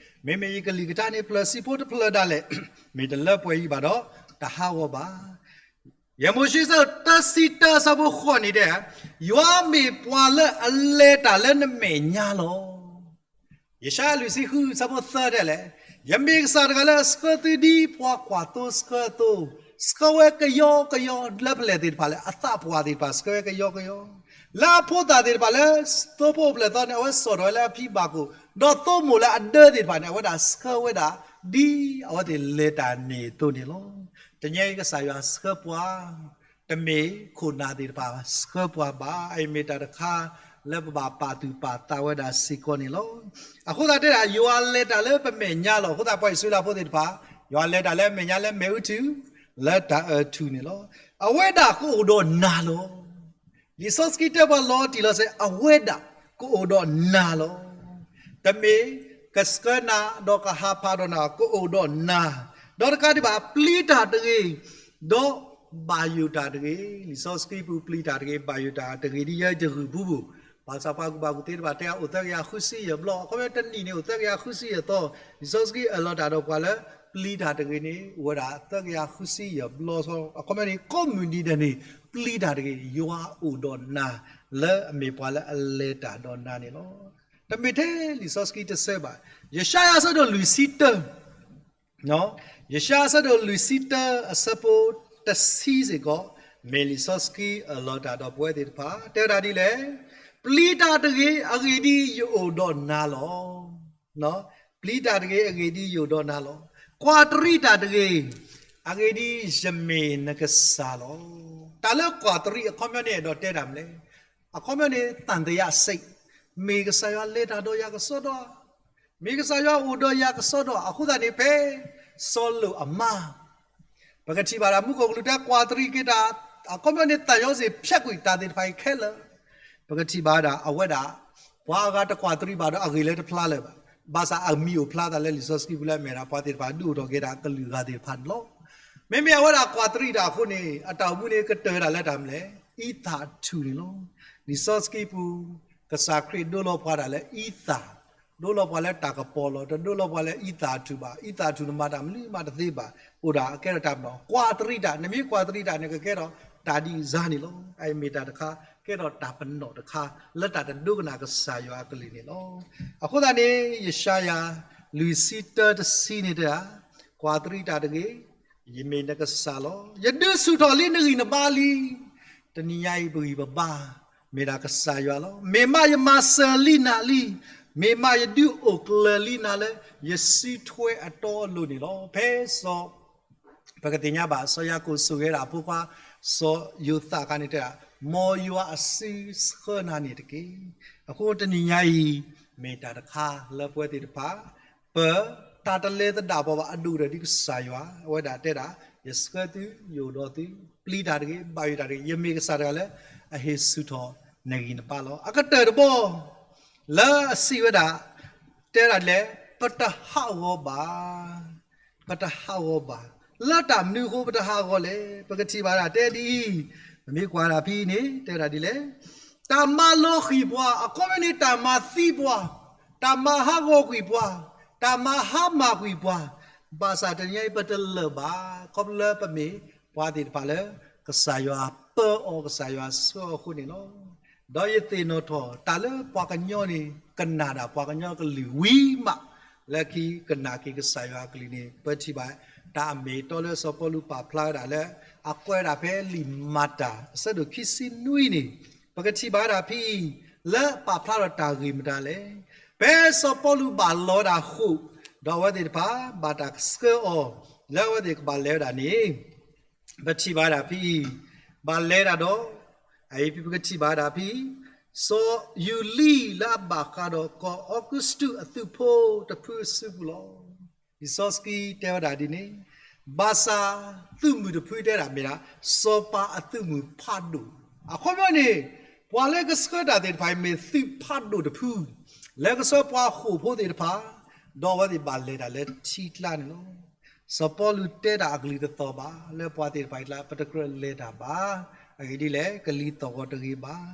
မ့မ့ၢ်ယကလုၢ်ကထါန့ၣ် ဖျၢၣ်ဆံဖိတဖျၢၣ်ဒၣ်လဲာ် မ့ၢ်တလၢပှဲၤအံၤဘၣ်ဒီး တဟးဂီၤဘၣ်. ယဲၢ်မိၤၡ့သၢဆံတၢအဆၢဖိဃိးန့ၣ်တဲ, ယွၤမ့ၢ်ပှၤလၢအလဲၤတၢ်လၢနမဲာ်ညါလီၤ. ယၡါယၤလွံၢ်ဆံဃု ဆၢဖိသၢတဲလဲၣ်, ယမ့ၢ်ကစၢ်တဂၤလၢအဆှၢသုဒ်ပှၤကွၢ်သိဆှၢအသိး, ဆှၢဝဲကယီကယီ, လၢပလဲၣ်သ့ၣ်တဖၣ်လဲၣ်, အသးပှၢ်သ့ၣ်တဖၣ်ဆှၢဝဲကယီကယီ, လၢအဖိသၣ်သ့ၣ်တဖၣ်လၢသိဖိအိၣ်ဖျဲၣ်သီန့ၣ် အဝဲစိာ်ထီၣ်ဝဲလၢအဖံဘၣ်ခိၣ်, ဒီးသိမိၢ်လၢအဒၢသ့ၣ်တဖၣ်န့ၣ် အဝဲဒၣ်ဆှၢဝဲဒၣ် ဒ်အဝဲသ့ၣ်လဲၤတၢ်န့ၣ်အသိးန့ၣ်လီၤ. တနံၤအံၤကစၢ်ယွၤဆှၢပှၤ တမ့ၢ်ခိၣ်နၢ်သ့ၣ်တဖၣ်ဆှၢပှၤဘၣ်. အအံၤမ့ၢ်တၢ်တခါလၢပဘၣ်ပာ်သူၣ်ပာ်သးဝဲဒၣ်စ့ၢ်ကီးန့ၣ်လီၤ. အဃိသတးတဲဒၣ် ယွၤလဲၤတၢ်လၢပမဲာ်ညါလီၤ. အဃိသတးပှၤအံၣ်စရ့လးဖိသ့ၣ်တဖၣ် ယွၤလဲၤတၢ်လၢအမဲာ်ညါလၢမ့ၣ်အူထုၣ် လၢတၢ်အၢထုၣ်န့ၣ်လီၤ. အဝဲဒၣ်ကအိၣ်ဒီးနၤလီၤ. လံာ်စီဆှံတဲပှၤလီၤတံၢ်လီၤဆဲး အဝဲဒၣ်ကအိၣ်ဒီးနၤလီၤ. တမ့ၢ်ကဆှၢနၤ ဒီးကဟးဖးဒီးနၤ ကအိၣ်ဒီးနၤ, ဒီးတကးဒံးဘၣ် ပျံၤတၢ်တဂ့ၤ, ဒီးဘၣ်ယိၣ်တၢ်တဂ့ၤ. လံာ်စီဆှံပူၤပျံၤတၢ်တဂ့ၤ ဘၣ်ယိၣ်တၢ်တဂ့ၤ ဒ်ယဲတဂုၢ်ပူၤပူၤ, ဘၣ်ဆၣ်ပှၤကူၣ်ဘၣ်ကူၣ်သ့တဖၣ်တဲအိၣ်သၢကယၤဃုဆံယဲၢ်ဘျီ, အခီပညီတနံၣ်န့ၣ်အိၣ်သၢကယၤဃုဆံယဲၢ်သီ, လံာ်စီဆှံအၢၣ်လီၤတၢ်ဒီးပှၤလၢ ပျံၤတၢ်တဂ့ၤန့ၣ် အိၣ်ဝဲဒၣ်သၢကယၤဃုဆံယဲၢ်ဘျီ, အခီပညီန့ၣ် ကိးမုၢ်နံၤဒဲးန့ၣ် ပျံၤတၢ်တဂ့ၤ ယွၤအိၣ်ဒီးနၤ လၢအမ့ၢ်ပှၤလၢအလဲၤတၢ်ဒီးနၤန့ၣ်လီၤ. တမ့ၢ်ထဲလံာ်စီဆှံတဆၢဘၣ်. ယၡါယၤအဆၢဒိၣ်လွံၢ်ဆံတၢ ယၡါယၤအဆၢဒိၣ်လွံၢ်ဆံတၢအဆၢဖိတဆံစ့ၢ်ကီး မ့ၢ်လံာ်စီဆှံအၢၣ်လီၤတၢ်ဒီးပဝဲသ့ၣ်တဖၣ် တဲဝဲဒၣ်ဒ်လဲၣ်, ပျံၤတၢ်တဂ့ၤ အဂ့ၢ်ဒ်အံၤယအိၣ်ဒီးနၤလီၤ. ပျံၤတၢ်တဂ့ၤ အဂ့ၢ်ဒ်အံၤယအိၣ်ဒီးနၤလီၤ. ကွၢ်တရံးတၢ်တဂ့ၤ, အဂ့ၢ်ဒ်အံၤယမ့ၢ်နကစၢ်လီၤ. တၢ်လၢကွၢ်တရံး အခီပညီန့ၣ်အဲၣ်ဒိးတဲတၢ်မနုၤလဲၣ်. အခီပညီန့ၣ် သံသယစိတ်, မ့ၢ်ကစၢ်ယွၤလဲၤတၢ်ဒီးယၤကစီဒီဧါ, မ့ၢ်ကစၢ်ယွၤအိၣ်ဒီးယၤကစီဒီဧါ. အဃိသတးန့ၣ် ဖဲစီၤလိာ်အမါ ပကထံၣ်ဘၣ်ဒၣ်မူခိၣ်ကလူးတဲကွၢ်တရံးက့ၤတၢ်, အခီပညီန့ၣ် သံသယစိတ် ဖျက်ကွံာ်တၢ်သ့ၣ်တဖၣ်အံၤခဲလၢာ်. ပကထံၣ်ဘၣ်ဒၣ်အဝဲဒၣ် ပှၤအဂၤတကွၢ်တရံးဘၣ်ဒီးအဂ့ၢ်လၢတဖျါလၢၤဘၣ်. ဘၣ်ဆၣ်အမံၤအိၣ်ဖျါသးလၢလံာ်စီဆှံပူၤလၢအမ့ၢ်ဒၣ်ပှၤသ့ၣ်တဖၣ်ဒုးအိၣ်ထီၣ်က့ၤဒၣ်ကလုာ်ဂၤသ့ၣ်တဖၣ်န့ၣ်လီၤ. မ့မ့ၢ်အဝဲဒၣ်ကွၢ်တရံးတၢ်အဃိန့ၣ် အတၢ်အိၣ်မူန့ၣ်ကတၢၢ်ဝဲဒၣ်လၢတၢ်မနုၤလဲၣ်, အံသၣ်ထူၣ်န့ၣ်လီၤ. လံာ်စီဆှံပူၤ ကစၢ်ခရံာ်ဒိလီၤပှၤဒၣ်လၢအံသၣ်, ဒိလီၤပှၤလၢတၢ်ကပီၤလီၤ, တဒိလီၤပှၤလၢအံသၣ်ထူၣ်ဘၣ်. အံသၣ်ထူၣ်န့ၣ်မၤတၢ်မနုၤမးတသ့ဘၣ်, အိၣ်ဒၣ်ကဲထီၣ်တၢ်ပနီၣ်. ကွၢ်တရံးတၢ်, နမ့ၢ်ကွၢ်တရံးတၢ်န့ၣ် ကကဲထီၣ်တၢ်ဒ်အံၤန့ၣ်လီၤ. အအံၤမ့ၢ်တၢ်တခါ ကဲထီၣ်တၢ်ပနီၣ်တခါ လၢတၢ်တဒိကနၣ်ကစၢ်ယွၤအကလုၢ်န့ၣ်လီၤ. အဃိသတးန့ၣ် ယၡါယၤ လွံၢ်ဆံတၢတဆံန့ၣ်တဲဒၣ်, ကွၢ်တရံးတၢ်တဂ့ၤ, ယမ့ၢ်နကစၢ်လီၤ. ယဒုးဆူၣ်ထီၣ်လံနဂံၢ်နဘါလံ. တနံၤညါအံၤပဂံၢ်ပဘါ မ့ၢ်ဒၣ်ကစၢ်ယွၤလီၤ. မ့ၢ်မးယမၤစၢၤလံနၤလံ, မ့ၢ်မးယဒုးအိၣ်ကျၢၤလံနၤလၢ ယစုထွဲအတီအလိၤန့ၣ်လီၤ. ဖဲစီၤ ပကသ့ၣ်ညါဘၣ် စီၤယၤကိာ်ဆိၣ်ဂ့ၤဒၣ်အဖိခွါ စီၤယိၤသးအခါန့ၣ်တဲဒၣ်, မ်ယွၤအစုဆှၢနၤန့ၣ်တက့ၢ်. အဃိတနံၤညါအံၤ မ့ၢ်တၢ်တခါလၢပဝဲသ့ၣ်တဖၣ် ပတၢ်တလဲၤသဒၣ်ပှၤဘၣ် အဒိၣ်ကတၢၢ်ဒ်ကစၢ်ယွၤ အဝဲဒၣ်တဲဒၣ်, ယဆှၢသု ယအိၣ်ဒီးသု, ပျံၤတၢ်တဂ့ၤ, ဘၣ်ယိၣ်တၢ်တဂ့ၤ, ယမ့ၢ်ကစၢ်တဂၤလၢအဟ့ၣ်ဆူၣ်ထီၣ်နဂံၢ်နဘါလီၤ. အကတၢၢ်တဘီ လၢအစံးဝဲဒၣ် တဲဒၣ်ဒ်လဲၣ်, ပတဟးဂီၤဘၣ်, ပတဟးဂီၤဘၣ်, လၢတၢ်မနုၤအဃိပတဟးဂီၤလဲၣ်. ပကထံၣ်ဘၣ်ဒၣ်တဲဒ်အံၤ, ပမ့ၢ်ကွၢ်ဒၣ်ဖဲအံၤန့ၣ် တဲဒၣ်ဒ်လဲၣ်, တၢ်မၤလီၤဃံၢ်ပှၤ, အခီပညီန့ၣ် တၢ်မၤသံပှၤ, တၢ်မၤဟးဂီၤကွံာ်ပှၤ, တၢ်မၤဟါမၢ်ကွံာ်ပှၤ, ဘၣ်ဆၣ်တနံၤညါအံၤပတလၢာ်ဘၣ်, ခီဖျိလၢပမ့ၢ်ပှၤသ့ၣ်တဖၣ်လၢ ကစၢ်ယွၤပၢအီၤ ကစၢ်ယွၤဆှၢအီၤအဃိန့ၣ်လီၤ. ဒီးယသ့ၣ်နီၣ်ထီၣ် တၢ်လၢပှၤကညီန့ၣ် ကနၣ်ဒၣ်ပှၤကညီကလုၢ်ဝံၤမး လၢခံကနၣ်က့ၤကစၢ်ယွၤအကလုၢ်န့ၣ် ပထံၣ်ဘၣ် တၢ်အမ့ၢ်အတီလၢစီၤပီလူးပာ်ဖျါဝဲဒၣ်လၢ အကွဲးဒၣ်ဖဲလံာ်မၤတၢ် အဆၢဒိၣ်ခံဆံနွံန့ၣ် ပကထံၣ်ဘၣ်ဝဲဒၣ်ဖဲအံၤ လၢပာ်ဖျါထီၣ်တၢ်ဂ့ၢ်မတၤလဲၣ်. ဖဲစီၤပီလူးဘၣ်လီၤဝဲဒၣ်ဃိာ် ဒီးအဝဲသ့ၣ်တဖၣ် ဘၣ်တၢ်ဆှၢအီၤ လၢအဝဲသ့ၣ်ကဘၣ်လဲၤဝဲဒၣ်န့ၣ် ပထံၣ်ဘၣ်ဝဲဒၣ်ဖဲအံၤ ဘၣ်လဲၤဒၣ်ဒီး အအံၤပကထံၣ်ဘၣ်ဝဲဒၣ်ဖဲအံၤ စီၤယူၤလံလၢအဘၣ်ဃးဒီးကီၢ်အီကူးစတူးအသုးဖိတဖုအစုပူၤလီၤ. လံာ်စီဆှံတဲဝဲဒၣ်ဒ်န့ၣ်, ဘၣ်ဆၣ်သုးမုၢ်တဖုတဲဒၣ်မ့ၢ်ဒၣ် စီၤပၤအသုးမုၢ်ဖးဒိၣ်, အခီပညီန့ၣ် ပှၤလၢကဆှၢတၢ်သ့ၣ်တဖၣ်အံၤမ့ၢ်သုးဖးဒိၣ်တဖု လၢကဆှၢပှၤဃိာ်ဖိသ့ၣ်တဖၣ်, ဒီးအဝဲသ့ၣ်ဘၣ်လဲၤတၢ်လၢထံကျါန့ၣ်လီၤ. စီၤပီလူးတဲတၢ်အကလုၢ်တသီၣ်ဘၣ် လၢပှၤသ့ၣ်တဖၣ်အကျါ ပတကြၢးလဲၤတၢ်ဘၣ်. အဂ့ၢ်ဒ်လဲၣ် ကလံၤသီၣ်ဂီၤတဂ့ၤဘၣ်.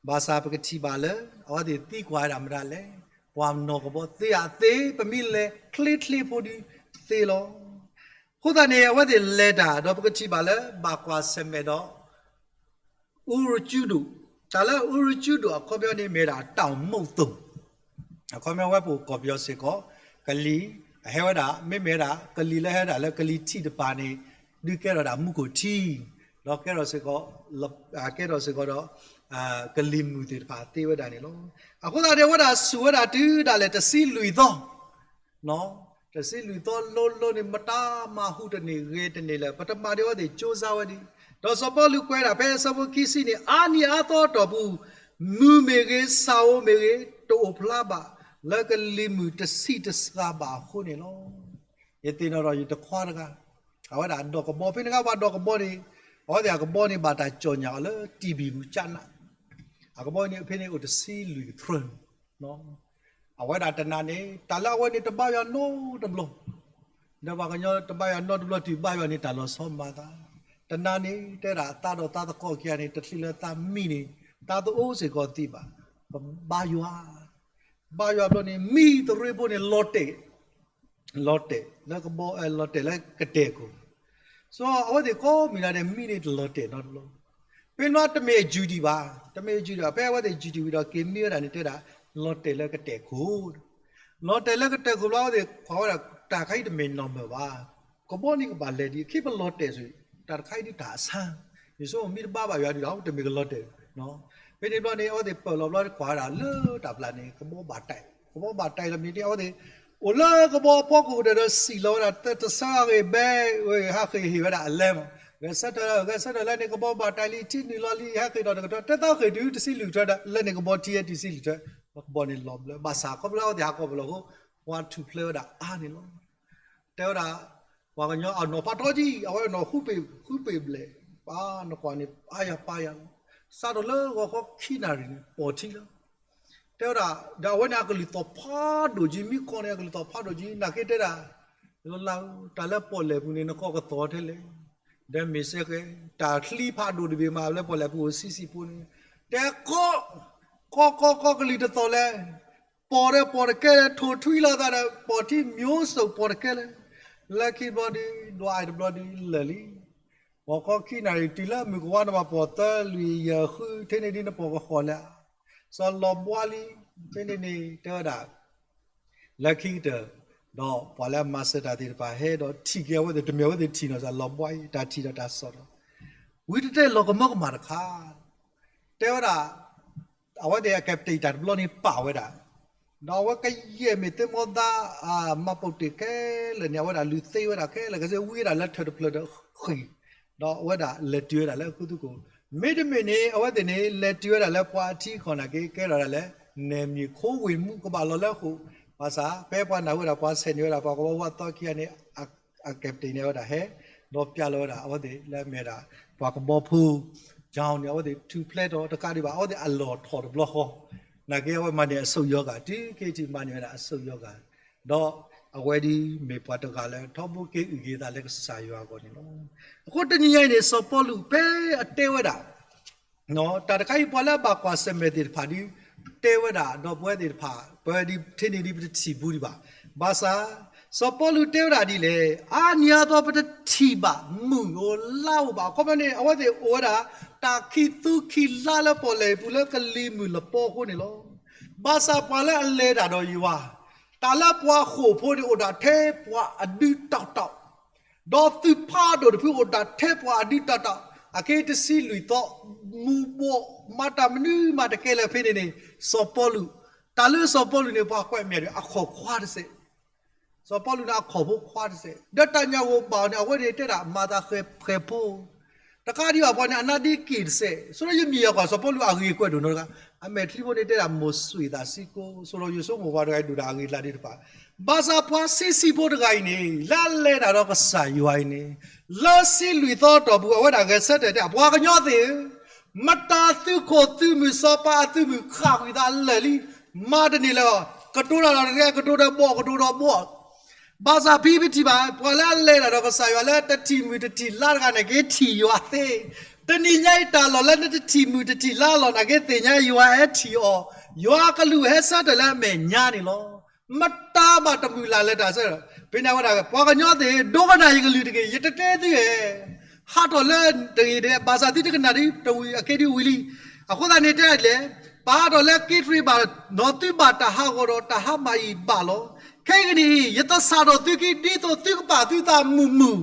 ဘၣ်ဆၣ်ပကထံၣ်ဘၣ်လၢ အဝဲသ့ၣ်သံကွၢ်ဝဲဒၣ်မတၤလဲၣ်, ပှၤနီၢ်ကဘီသ့ဧါ, သ့, ပမ့ၢ်လဲၤချ့ချ့ဖိဒုးသ့လီၤ. အဃိသတးန့ၣ် အဝဲသ့ၣ်လဲၤတၢ်ဒီးပကထံၣ်ဘၣ်လၢ ဘၣ်ကွၢ်ဆၢၣ်မဲာ်ဒီး အူရကၠူဒိၣ်, တၢ်လၢအူရကၠူဒိၣ်အခီပညီန့ၣ်မ့ၢ်ဒၣ် တောင်မုတ်သုန်, အခီပညီဝဲပအိၣ်ကီၢ်ပယီၤစ့ၢ်ကီး ကလံၤ အဟဲဝဲဒၣ် မ့မ့ၢ်ဝဲဒၣ် ကလံၤလၢဟဲဒၣ်လၢကလံၤထံးတပၤန့ၣ် ဒုးကဲထီၣ်ဒၣ်မူခိၣ်ထံ ဒီးကဲထီၣ်စ့ၢ်ကီး ကဲထီၣ်စ့ၢ်ကီးဒီး ကလံၤမုၢ်သ့ၣ်တဖၣ်သ့ဝဲဒၣ်န့ၣ်လီၤ. အဃိသတးန့ၣ် အဝဲဒၣ်စူၢ်ဝဲဒၣ်တုၤဒၣ်လဲာ်တဆံလွံၢ်သီ တဆံလွံၢ်သီလိၤလိၤန့ၣ် မတၤမၤဟူးတန့ၢ်ဂ့ၤတန့ၢ်လၢၤ ပတမၤဒံးအဝဲသ့ၣ်ကၠိစါဝဲဒံး, ဒီးစီၤပီလူးကွဲးဒၣ်ဖဲအဆၢဖိခံဆံန့ၣ် အါနံၤအါသီအတီၢ်ပူၤ မုၢ်မ့ၢ်ဂ့ၤ ဆၣ်ဧိၤမ့ၢ်ဂ့ၤ တအိၣ်ဖျါဘၣ် လၢကလံၤမုၢ်တဆံးတစှၤဘၣ်အဃိန့ၣ်လီၤ. ယသ့ၣ်နီၣ်ဒီးယတခွါတဂၤ အဝဲဒၣ်ဒိးကဘီ ဖဲန့ၣ်အခါပှၤဒိးကဘီန့ၣ် အဝဲသ့ၣ်အကဘီန့ၣ်ဘၣ်တၢ်ကၠီၣ်ညၣ်အီၤလၢ တီၣ်ဘံၣ်ပူၤကၠးနး အကဘီန့ၣ်ဖဲန့ၣ်အိၣ်တဆံလွံၢ်ကထြၢန့ၣ် အဝဲဒၣ်တနၤန့ၣ် တၢ်လၢအဝဲန့ၣ်တဘါယွၤနီတဘျီ, ဒီးပှၤကညီတဘါယွၤနီတဘျီတုၤဘါယွၤန့ၣ် တၢ်လီၤဆီမၤသး, တနၤန့ၣ် တဲဒၣ်သးဒီးသးသကိးခံဂၤန့ၣ် တချုးလၢသးမံန့ၣ် သးတအိၣ်စ့ၢ်ကီးသ့ဘၣ်, ပဘါယွၤ, ဘါယွၤဘျီန့ၣ် မံသရ့ဖိန့ၣ်လီၤတဲာ် လီၤတဲာ်လၢကဘီ လီၤတဲာ်လၢကတဲာ်ခိၣ်, စီၤအဝဲသ့ၣ်ကိးမုၢ်နၤဒဲး မံန့ၣ်တလီၤတဲာ်နီတဘျီ, ဖဲန့ၣ်တမ့ၢ်အယူၤဒံးဘၣ်, တမ့ၢ်အယူၤဒံးဘၣ်, ဖဲအဝဲသ့ၣ်ယူၤဒံးဝံၤဒီးက့ၤမံဝဲဒၣ်န့ၣ် တဲဒၣ် လီၤတဲာ်လၢကတဲာ်ခိၣ်, လီၤတဲာ်လၢကတဲာ်ခိၣ်ဘျီ အဝဲသ့ၣ်ကွၢ်ဝဲဒၣ် တၢ်တခါအံၤတမ့ၢ်နီၢ်မၢၢ်ဘၣ်, ကဘီန့ၣ်ကဘၣ်လဲၤဒံး အခံပလီၤတဲာ်စ့ၢ်, တၢ်တခါအံၤဒုးတၢ်အဆါ, ယဆိကမိၣ်မံတဘါဘၣ်ယွၤဒံးဒီး တမ့ၢ်ကလီၤတဲာ် ဖဲန့ၣ်ဘျီန့ၣ် အဝဲသ့ၣ်ပၢၢ်လီၤဘျီကွၢ်ဝဲဒၣ်လၢတၢ်ပျၢ်န့ၣ် ကဘီဘၣ်တၢ်, ကဘီဘၣ်တၢ်လီၤမံၤဒ် အဝဲသ့ၣ် အိၣ်လၢကဘီအဖီခိၣ်ကတၢၢ်ဒီးစံၣ်လီၤဝဲဒၣ် တဆၢဂ့ၤဘဲ ဝဲဟးဃ့ၢ်ဟ့ၣ်ဝဲဒၣ်အလဲမး, ဂဲၤဆၢထၢၣ် ဂဲၤဆၢထၢၣ်လၢန့ၣ် ကဘီဘၣ်တၢ်လံ ထံနုာ်လီၤလံ ဟဲဃ့ၢ်ဒီးတကထၢၣ် တဲသးဃ့ၢ်တုၤတဆံလွံၢ်ကထၢၣ်ဒီး လၢန့ၣ်ကဘီထံဟဲတုၤတဆံလွံၢ်ကထၢၣ်, ကဘီန့ၣ်လီၤဘျၢ ဘၣ်ဆၣ်ခီဖျိအဝဲသ့ၣ်ဟးကီၢ်ပလီၢ်အဃိ ပှၤထူၣ်ဖျဲးဝဲဒၣ်အါန့ၣ်လီၤ. တဲဝဲဒၣ် ပှၤကညီအနီၢ်ဖးထီကံ အဝဲအနီၢ်ဃုပ့ၤဘျဲၣ်, ပှၤနကွၢ်န့ၣ် အါယၤပၢ်ယၤလီၤ. စးထီၣ်လၢဂီၤခီခံနၣ်ရံၣ်န့ၣ် ပိာ်ထံလီၤ. တဲဝဲဒၣ် ဒီးအဝဲန့ၣ်အကလုၢ်သီၣ်ဖးဒိၣ်ကံ မ့ၢ်ကီၢ်န့ၣ် အကလုၢ်သီၣ်ဖးဒိၣ်ကံ နာ်က့တဲဒၣ် လၢလၢ တၢ်လၢပီၣ်လဲၣ်ပူၤန့ၣ် နကီၢ်ကသီၣ်ထဲလဲၣ်, ဒီးမ့ၢ်စ့ၢ်ကီး တၢ်ချံဖးဒိၣ်တဘ့ၣ်မးလၢပီၣ်လဲၣ်ပူၤအိၣ်ဆံးဆံးဖိန့ၣ်, တဲကီ ကီကီကီကလုၢ်တသီၣ်လဲၣ်, ပိာ်ဒီးပိာ်တကဲလၢ ထိၣ်ထွံလီၤသးဒီး ပိာ်ထံမျိုးစုံပိာ်တကဲလၢ, လၢခံဘျီဒုး ဒွးအံၤတဘျီဒုးလၢာ်လံ. ဂီၤခီခံနၣ်ရံၣ်တုၤလၢမုၢ်ကဝါနဘၣ်ပိာ်သၢလွံၢ်ယဲၢ်ဃု ထဲန့ၣ်ဒုးနပိာ်ကဃီၤလၢ်, စီၤလီၤဘှါလံ, ဖဲန့ၣ်န့ၣ် တဲဝဲဒၣ် လၢခံကတၢၢ် ဒီးပှၤလၢအမၤစၢၤတၢ်သ့ၣ်တဖၣ်ဟဲဒီးထံၣ်က့ၤအဝဲသ့ၣ် တမ့ၢ်အဝဲသ့ၣ်ထံၣ်နီၢ်စၢ် လီၤဘှါအံၤ တၢ်ထံၣ်ဒီးတၢ်စိာ်ဒီး ဝံၤတတဲလီၤကမၢကမၣ်တခါ, တဲဝဲဒၣ် အဝဲသ့ၣ်အကဲပတံၢ်တၢ်တဘျီန့ၣ်ပာ်ဝဲဒၣ်, ဒီးအဝဲကယဲၢ်မ့ၢ်သ့ၣ်မီသး မၤပိာ်တ့ၢ်ခဲလၢာ်န့ၣ် အဝဲဒၣ်လူၤသ့ဝဲဒၣ်ခဲလၢာ်ခဲဆ့ ဝံဝဲဒၣ်လၢထၢၣ်တဖျၢၣ်ဒီးဃံၢ်, ဒီးအဝဲဒၣ်လဲၤတုၤဝဲဒၣ်လၢအကူသူၣ်ကိၣ်, မ့တမ့ၢ်န့ၣ် အဝဲသ့ၣ်န့ၣ် လဲၤတုၤဝဲဒၣ်လၢပှၤအထံအကီၢ်နာ်က့ ကဲထီၣ်ဒၣ်လၢ နယ်မြေကိုဝေမှု ကဘၣ်လီၤလၢအဃိ, ဘၣ်ဆၣ် ဖဲပှၤနာ်ဝဲဒၣ် ပှၤဆဲးန့ၢ်ဝဲဒၣ် ပှၤကဘီဖိအသီခံဂၤန့ၣ် အကဲပတံၢ်န့ၣ် အဝဲဒၣ်ဟဲ ဒီးပျဲလီၤဝဲဒၣ် အဝဲသ့ၣ်လၢအမ့ၢ်ဝဲဒၣ် ပှၤကဘီဖိ ကၠီန့ၣ် အဝဲသ့ၣ်ထူၣ်ဖျဲးထီၣ်တကးဒံးဘၣ် အဝဲသ့ၣ်အလီၢ်ထီၣ်တဘျီဃီ, နာ်က့အဝဲမၤန့ၢ်အစိယီၤဂာ် တုၤခဲအံၤထံးမၤန့ၢ်ဝဲဒၣ်အစိယီၤဂာ်, ဒီးအဝဲဒၣ်မ့ၢ်ပှၤတဂၤလၢထီဘိက့ၤအုၣ်က့ၤသးလၢကစၢ်ယွၤအဂီၢ်န့ၣ်လီၤ. အဃိတနံၤညါအံၤန့ၣ် စီၤပီလူးဖဲအတဲဝဲဒၣ် တၢ်တခါအံၤ ပှၤလၢအဘၣ်ကွၢ်ဆၢၣ်မဲာ်သ့ၣ်တဖၣ်ဒုး တဲဝဲဒၣ် ဒီပုၢ်ဝဲၢ်သ့ၣ်တဖၣ် ပဝဲဒၣ်ထဲန့ၣ်ဒုး ပတထံၣ်ဘူးဒံးဘၣ်. ဘၣ်ဆၣ် စီၤပီလူးတဲဝဲဒၣ်ဒ်လဲၣ်, အါနံၤအါသီပတထံၣ်ဘၣ် မုၢ်ဧိၤလါဧိၤဘၣ်. အခီပညီန့ၣ် အဝဲသ့ၣ်အိၣ်ဝဲဒၣ် တၢ်ခံသူခံလါလၢပီၣ်လဲၣ်ပူၤလၢကလံၤမုၢ်လပီအဃိန့ၣ်လီၤ. ဘၣ်ဆၣ်ပှၤလၢအလဲၤတၢ်ဒီးယွၤ, တၢ်လၢပှၤဃိာ်ဖိန့ၣ်အိၣ်ဒၣ်ထဲပှၤအဒုးတီတီ ဒီးသုးဖးဒိၣ်တဖုအိၣ်ဒၣ်ထဲပှၤအဒုးတီတီ, အခဲအံၤတဆံလွံၢ်သီ မူၤဘှီး မၤတၢ်မနုၤမးတကဲလၢၤဖဲန့ၣ်န့ၣ် စီၤပီလူး, တၢ်လၢစီၤပီလူးန့ၣ် ပှၤကွဲးမ့ၢ်ဒီး အခီၣ်ခွါတစဲး, စီၤပီလူးန့ၣ် အခီၣ်ဖိခွါတစဲး, ဒီးတၢ်ညၣ်ဂိၢ်ဘၣ်အီၤန့ၣ် အဝဲန့ၣ်တဲဒၣ် မၤသးဃဲၤဖှဲးဖိ တကးဒံးဘၣ်ပှၤန့ၣ် အနါဒ့က့ၢ်တစဲး, ဆိဒီးယမ့ၢ်ယၤကွၢ် စီၤပီလူးအဂ့ၢ်ကွဲးဒိၣ်နီတဂၤ, အမဲာ်ချံဖိန့ၣ်တဲဒၣ် မိၢ်စွံၣ်သးစံကိ, ဆိဒီးယဆိကမိၣ်ပှၤတဂၤအံၤဒိၣ်ဒၣ်အဂ့ၢ်အကျါသ့ၣ်တဖၣ်, ဘၣ်ဆၣ်ပှၤဆံးဆံးဖိတဂၤအံၤန့ၣ် လၢအလဲၤတၢ်ဒီးကစၢ်ယွၤအံၤန့ၣ်, လၢဆံလွံၢ်သီအတီၢ်ပူၤ အဝဲဒၣ်ဂဲၤဆၢထၢၣ်တဲ ပှၤကညီသ့ၣ်ဧၢ, မတၤသုးခိၣ်သုးမုၢ်စီၤပၤအသုးမုၢ်ဃၣ်ကွံာ်သးလၢာ်လံ, မၤတန့ၢ်လၢၤ, ကတိၤတၢ်ဒီးတကဲ ကတိၤဒီးဘှီၣ် ကတိၤဒီးဘှီၣ် ဘၣ်ဆၣ်ဖဲပထံၣ်ဘၣ် ပှၤလၢအလဲၤတၢ်ဒီးကစၢ်ယွၤလၢတထံၣ်မုၢ်တထံၣ်လါတဂၤန့ၣ် က့ၤထံၣ်ယွၤသ့, တနံၤညါအံၤတၢ်လီၢ်လၢနတထံၣ်မုၢ်တထံၣ်လါလီၤနာ်က့ သ့ၣ်ညါယွၤဟဲထံၣ်အီၤ, ယွၤအကလူးဟဲဆၢထၢၣ်လၢအမဲာ်ညါန့ၣ်လီၤ. မတၤမးတမုၢ်လၢ်လၢတၢ်ဆၢထၢၣ်, ဖဲန့ၣ်အဝဲဒၣ် ပှၤကညီသ့ၣ် ဒိကနၣ်ယကလုၢ်တဂ့ၤ, ယတတဲသုဧါ, ဟးထီၣ်လၢတဂ့ၤဒဲး ဘၣ်ဆၣ်သုတကနၣ်ဒ်တဝံၤအကဲဒ်ဝံၤလံ, အဃိသတးန့ၣ်တဲဒ်လဲၣ် ပာ်ဒီးလၢက့တရံးဘၣ်, နီၢ်သုဘၣ်တၢ်ဟးဂီၤဒီးတၢ်ဟါမၢ်အံၤဘၣ်လီၤ. ခဲကနံၣ်အံၤ ယသဆၣ်ထီၣ်သုခံဒ်သိးသုကပာ်သုသးမုာ်မုာ်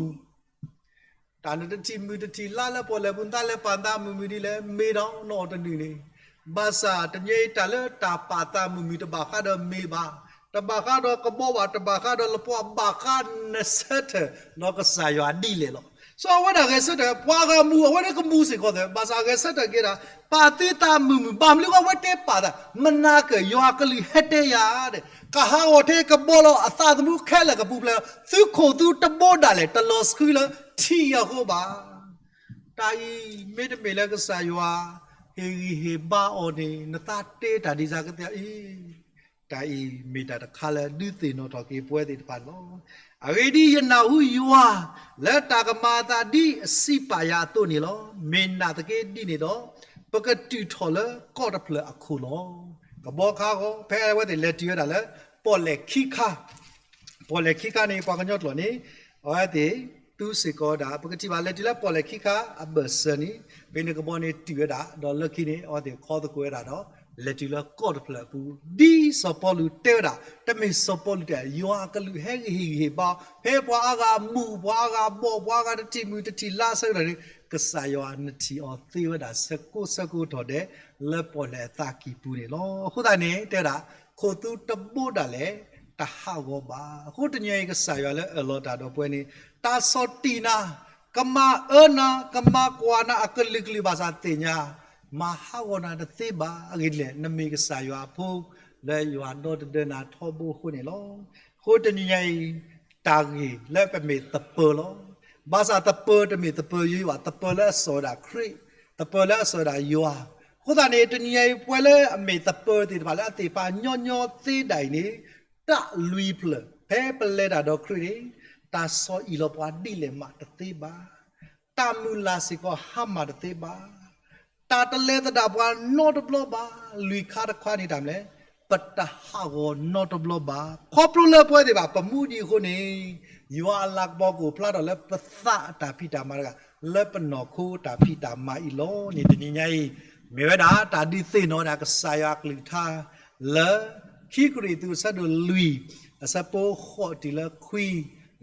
တၢ်နတထံၣ်မုၢ်တထံၣ်လါလၢပီၣ်လဲၣ်ပူၤ နသးလဲၤပာ်နသးမုာ်မုာ်ဒ်လဲၣ် မ့ၢ်ဒီးနီၢ်အီၤတနုာ်န့ၣ်, ဘၣ်ဆၣ်တနံၤအံၤတၢ်လၢတၢ်ပာ်သးမုာ်မုာ်တဘၣ်ဃးဒီးမ့ၤဘၣ်, တဘၣ်ဃးဒီးကဘီဘၣ်, တဘၣ်ဃးဒီးလပှၤ, ဘၣ်ဃးနဆၢထၢၣ်နီၢ်ကစၢ်ယွၤဒ်လဲၣ်လီၤ. စီၤအဝဲဒၣ်ဂဲၤဆၢထၢၣ် ပှၤဂၤမုာ်အဝဲန့ၣ်ကမုာ်စ့ၢ်ကီးသ့, ဘၣ်ဆၣ်ဂဲၤဆၢထၢၣ်က့ၤဒၣ် ပာ်သုသးမုာ်မုာ် ဘၣ်မနုၤအဃိအဝဲတဲပာ်သး, မနၤက့ၤ ယွၤကလုၢ်ဟဲတဲယၤဒီး ကဟးဂီၤထဲကဘီလီၤ အသးသမူခဲလၢာ်ကပူၤဖျဲးလီၤ, သုခိၣ်သုတဘိဒၣ်လဲာ် တလီၤဆှံလၢထံၣ်အဃိဘၣ်. တၢ်အံၤမ့တမ့ၢ်လၢကစၢ်ယွၤဟ့ၣ်ဂံၢ်ဟ့ၣ်ဘါအီၤန့ၣ် နသးတဲတၢ်ဒ်စ့ၢ်ကီးအံၤ, တၢ်အံၤမ့ၢ်တၢ်တခါလၢဒုးသ့ၣ်နီၣ်ထီၣ်က့ၤပဝဲသ့ၣ်တဖၣ်န့ၣ်လီၤ. အဂ့ၢ်ဒ်အံၤ, ယနၢ်ဟူယွၤလၢတၢ်ကမၤအသးဒ်အစံးပာ်ယၤအသိးန့ၣ်လီၤ. မ့ၢ်နာ်သက့ဒ်န့ၣ်ဒီး ပကတုၤထီၣ်လၢကီၢ်တဖျၢၣ်အခိၣ်လီၤ. ကဘီခါဂီၤ ဖဲအဝဲသ့ၣ်လဲၤတုၤဝဲဒၣ်လၢ ပီၣ်လဲၣ်ခံခါ ပီၣ်လဲၣ်ခံခါန့ၣ် ပှၤကညီကျိာ်န့ၣ် အဝဲသ့ၣ်သူစ့ၢ်ကီးဝဲဒၣ် ပကထံၣ်ဘၣ်လဲၤတုၤလၢပီၣ်လဲၣ်ခံခါအဘၢၣ်စၢၤန့ၣ် ဖဲန့ၣ်ကဘီန့ၣ်တုၤဝဲဒၣ် ဒီးလၢခံန့ၣ် အဝဲသ့ၣ်ခီသကိးဝဲဒၣ်ဒီး လဲၤတုၤလၢကီၢ်တဖျၢၣ်အပူၤ ဒ်စီၤပီလူးတဲဝဲဒၣ်, တမ့ၢ်စီၤပီလူးတဲ ယွၤအကလုၢ်ဟဲဂံၢ်ဟ့ၣ်ဂံၢ်ဟ့ၣ်ဘါအီၤ ဖဲပှၤအါဂၤမုာ် ပှၤအါဂၤဘီၣ် ပှၤအါဂၤတထံၣ်မုၢ်တထံၣ်လါဆၢကတီၢ်န့ၣ် ကစၢ်ယွၤနထံၣ်အီၤသ့ဝဲဒၣ်ဆၢကိးဆၢကိးထီၣ်ဒဲး လၢပီၣ်လဲၣ်အသးကံၢ်ပူၤန့ၣ်လီၤ. အဃိသတးန့ၣ် တဲဝဲဒၣ် ခိၣ်သူတဘိဒၣ်လဲာ် တဟးဂီၤဘၣ်. အဃိတနံၤအံၤကစၢ်ယွၤလၢအၢၣ်လီၤတၢ်ဒီးပဝဲန့ၣ် တၢ်ဆီၣ်တံၢ်နၤ, ကမၤအၢနၤ, ကမၤကွၢ်နၤအကလုာ်ကလုာ်ဘၣ်ဆၣ်သ့ၣ်ညါ မၤဟးဂီၤနၤတသ့ဘၣ်. အဂ့ၢ်ဒ်လဲၣ် နမ့ၢ်ကစၢ်ယွၤအဖိ လၢယွၤဒီတဒၢနၤထီဘိအဃိန့ၣ်လီၤ. အဃိတနံၤညါအံၤ တၢ်ဂ့ၢ်လၢပမ့ၢ်သပၢၤလီၤ. ဘၣ်ဆၣ်သပၢၤတမ့ၢ်သပၢၤယိယိဘၣ်, သပၢၤလၢအစိာ်ဝဲဒၣ်ခရံာ်, သပၢၤလၢအစိာ်ဝဲဒၣ်ယွၤ. အဃိသတးန့ၣ် တနံၤညါအံၤ ပှၤလၢအမ့ၢ်သပၢၤသ့ၣ်တဖၣ်လၢအသ့ၣ်တဖၣ်ညီညီသ့ဒၣ်အံၤန့ၣ် တၢ်လွံၢ်ဖျၢၣ် ဖဲပလဲၤတၢ်ဒီးခရံာ်န့ၣ် တၢ်ဆီၣ်အံၣ်လီၤပှၤဒ်လဲၣ်မးတသ့ဘၣ်. တၢ်မုၢ်လၢ်စ့ၢ်ကီးဟါမၢ်တသ့ဘၣ်. တၢ်တလဲၤသဒၣ်ပှၤနီတဘျီဘၣ်. လွံၢ်ခါတခါန့ၣ်တၢ်မနုၤလဲၣ်, ပတဟးဂီၤနီတဘျီဘၣ်. ခီဖျိလၢပဝဲသ့ၣ်တဖၣ် ပမူဒံးအဃိန့ၣ် ယွၤအလၤကပီၤကအိၣ်ဖျါထီၣ်လၢပသးအတၢ်ဖံးတၢ်မၤတဂၤ လၢပနီၢ်ခိတၢ်ဖံးတၢ်မၤအံၤလီၤန့ၣ် တနံၤညါအံၤ မ့ၢ်ဝဲဒၣ်တၢ်ဒုးသ့ၣ်နီၣ်ဝဲဒၣ်ကစၢ်ယွၤအကလုၢ်ကထါ လၢခံကရံၣ်သူးအဆၢဒိၣ်လွံၢ် အဆၢဖိဃိးတုၤလၢခွံ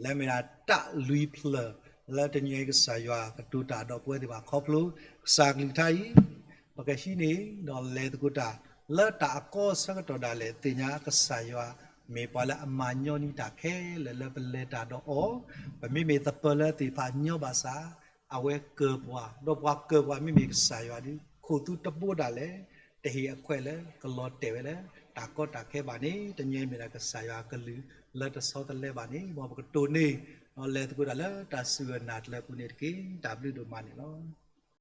လၢမ့ၢ်ဒၣ်တၢ်လွံၢ်ဖျၢၣ် လၢတနံၤအံၤကစၢ်ယွၤကတိၤတၢ်ဒီးပဝဲသ့ၣ်တဖၣ်ခီဖျိ ကစၢ်အကလုၢ်ကထါအံၤ ပကဟံးန့ၢ်ဒီးလဲၤသကိးတၢ် လၢတၢ်အကီအဆၢကတီၢ်ဒၣ်လဲာ် သ့ၣ်ညါကစၢ်ယွၤမ့ၢ်ပှၤလၢအမၤညီနံၤတၢ်ခဲလၢာ်လၢပလဲၤတၢ်ဒီးအီၤ, ပမ့မ့ၢ်သပၢၤလၢသ့ၣ်တဖၣ်ညီဘၣ်ဆၣ် အဝဲကၢၤပှၤ ဒီးပှၤကၢၤပှၤမ့မ့ၢ်ကစၢ်ယွၤဒီး ခိၣ်သူတဘိဒၣ်လဲာ် တဟ့ၣ်အခွဲးလၢကလီၤတဲာ်ဝဲလၢတၢ်ကီတၢ်ခဲဘၣ်န့ၣ် တနံၤအံၤမ့ၢ်ဒၣ်ကစၢ်ယွၤအကလုၢ်လၢတဆီတလဲဘၣ်န့ၣ် မ်ပကတိၢ်န့ၢ် ဒီးလဲၤသကိးတၢ်လၢတၢ်စူၢ်အနာ်တလၢပူၤန့ၣ်တက့ၢ်. တၢ်ဘျုးဒိၣ်မးန့ၣ်လီၤ.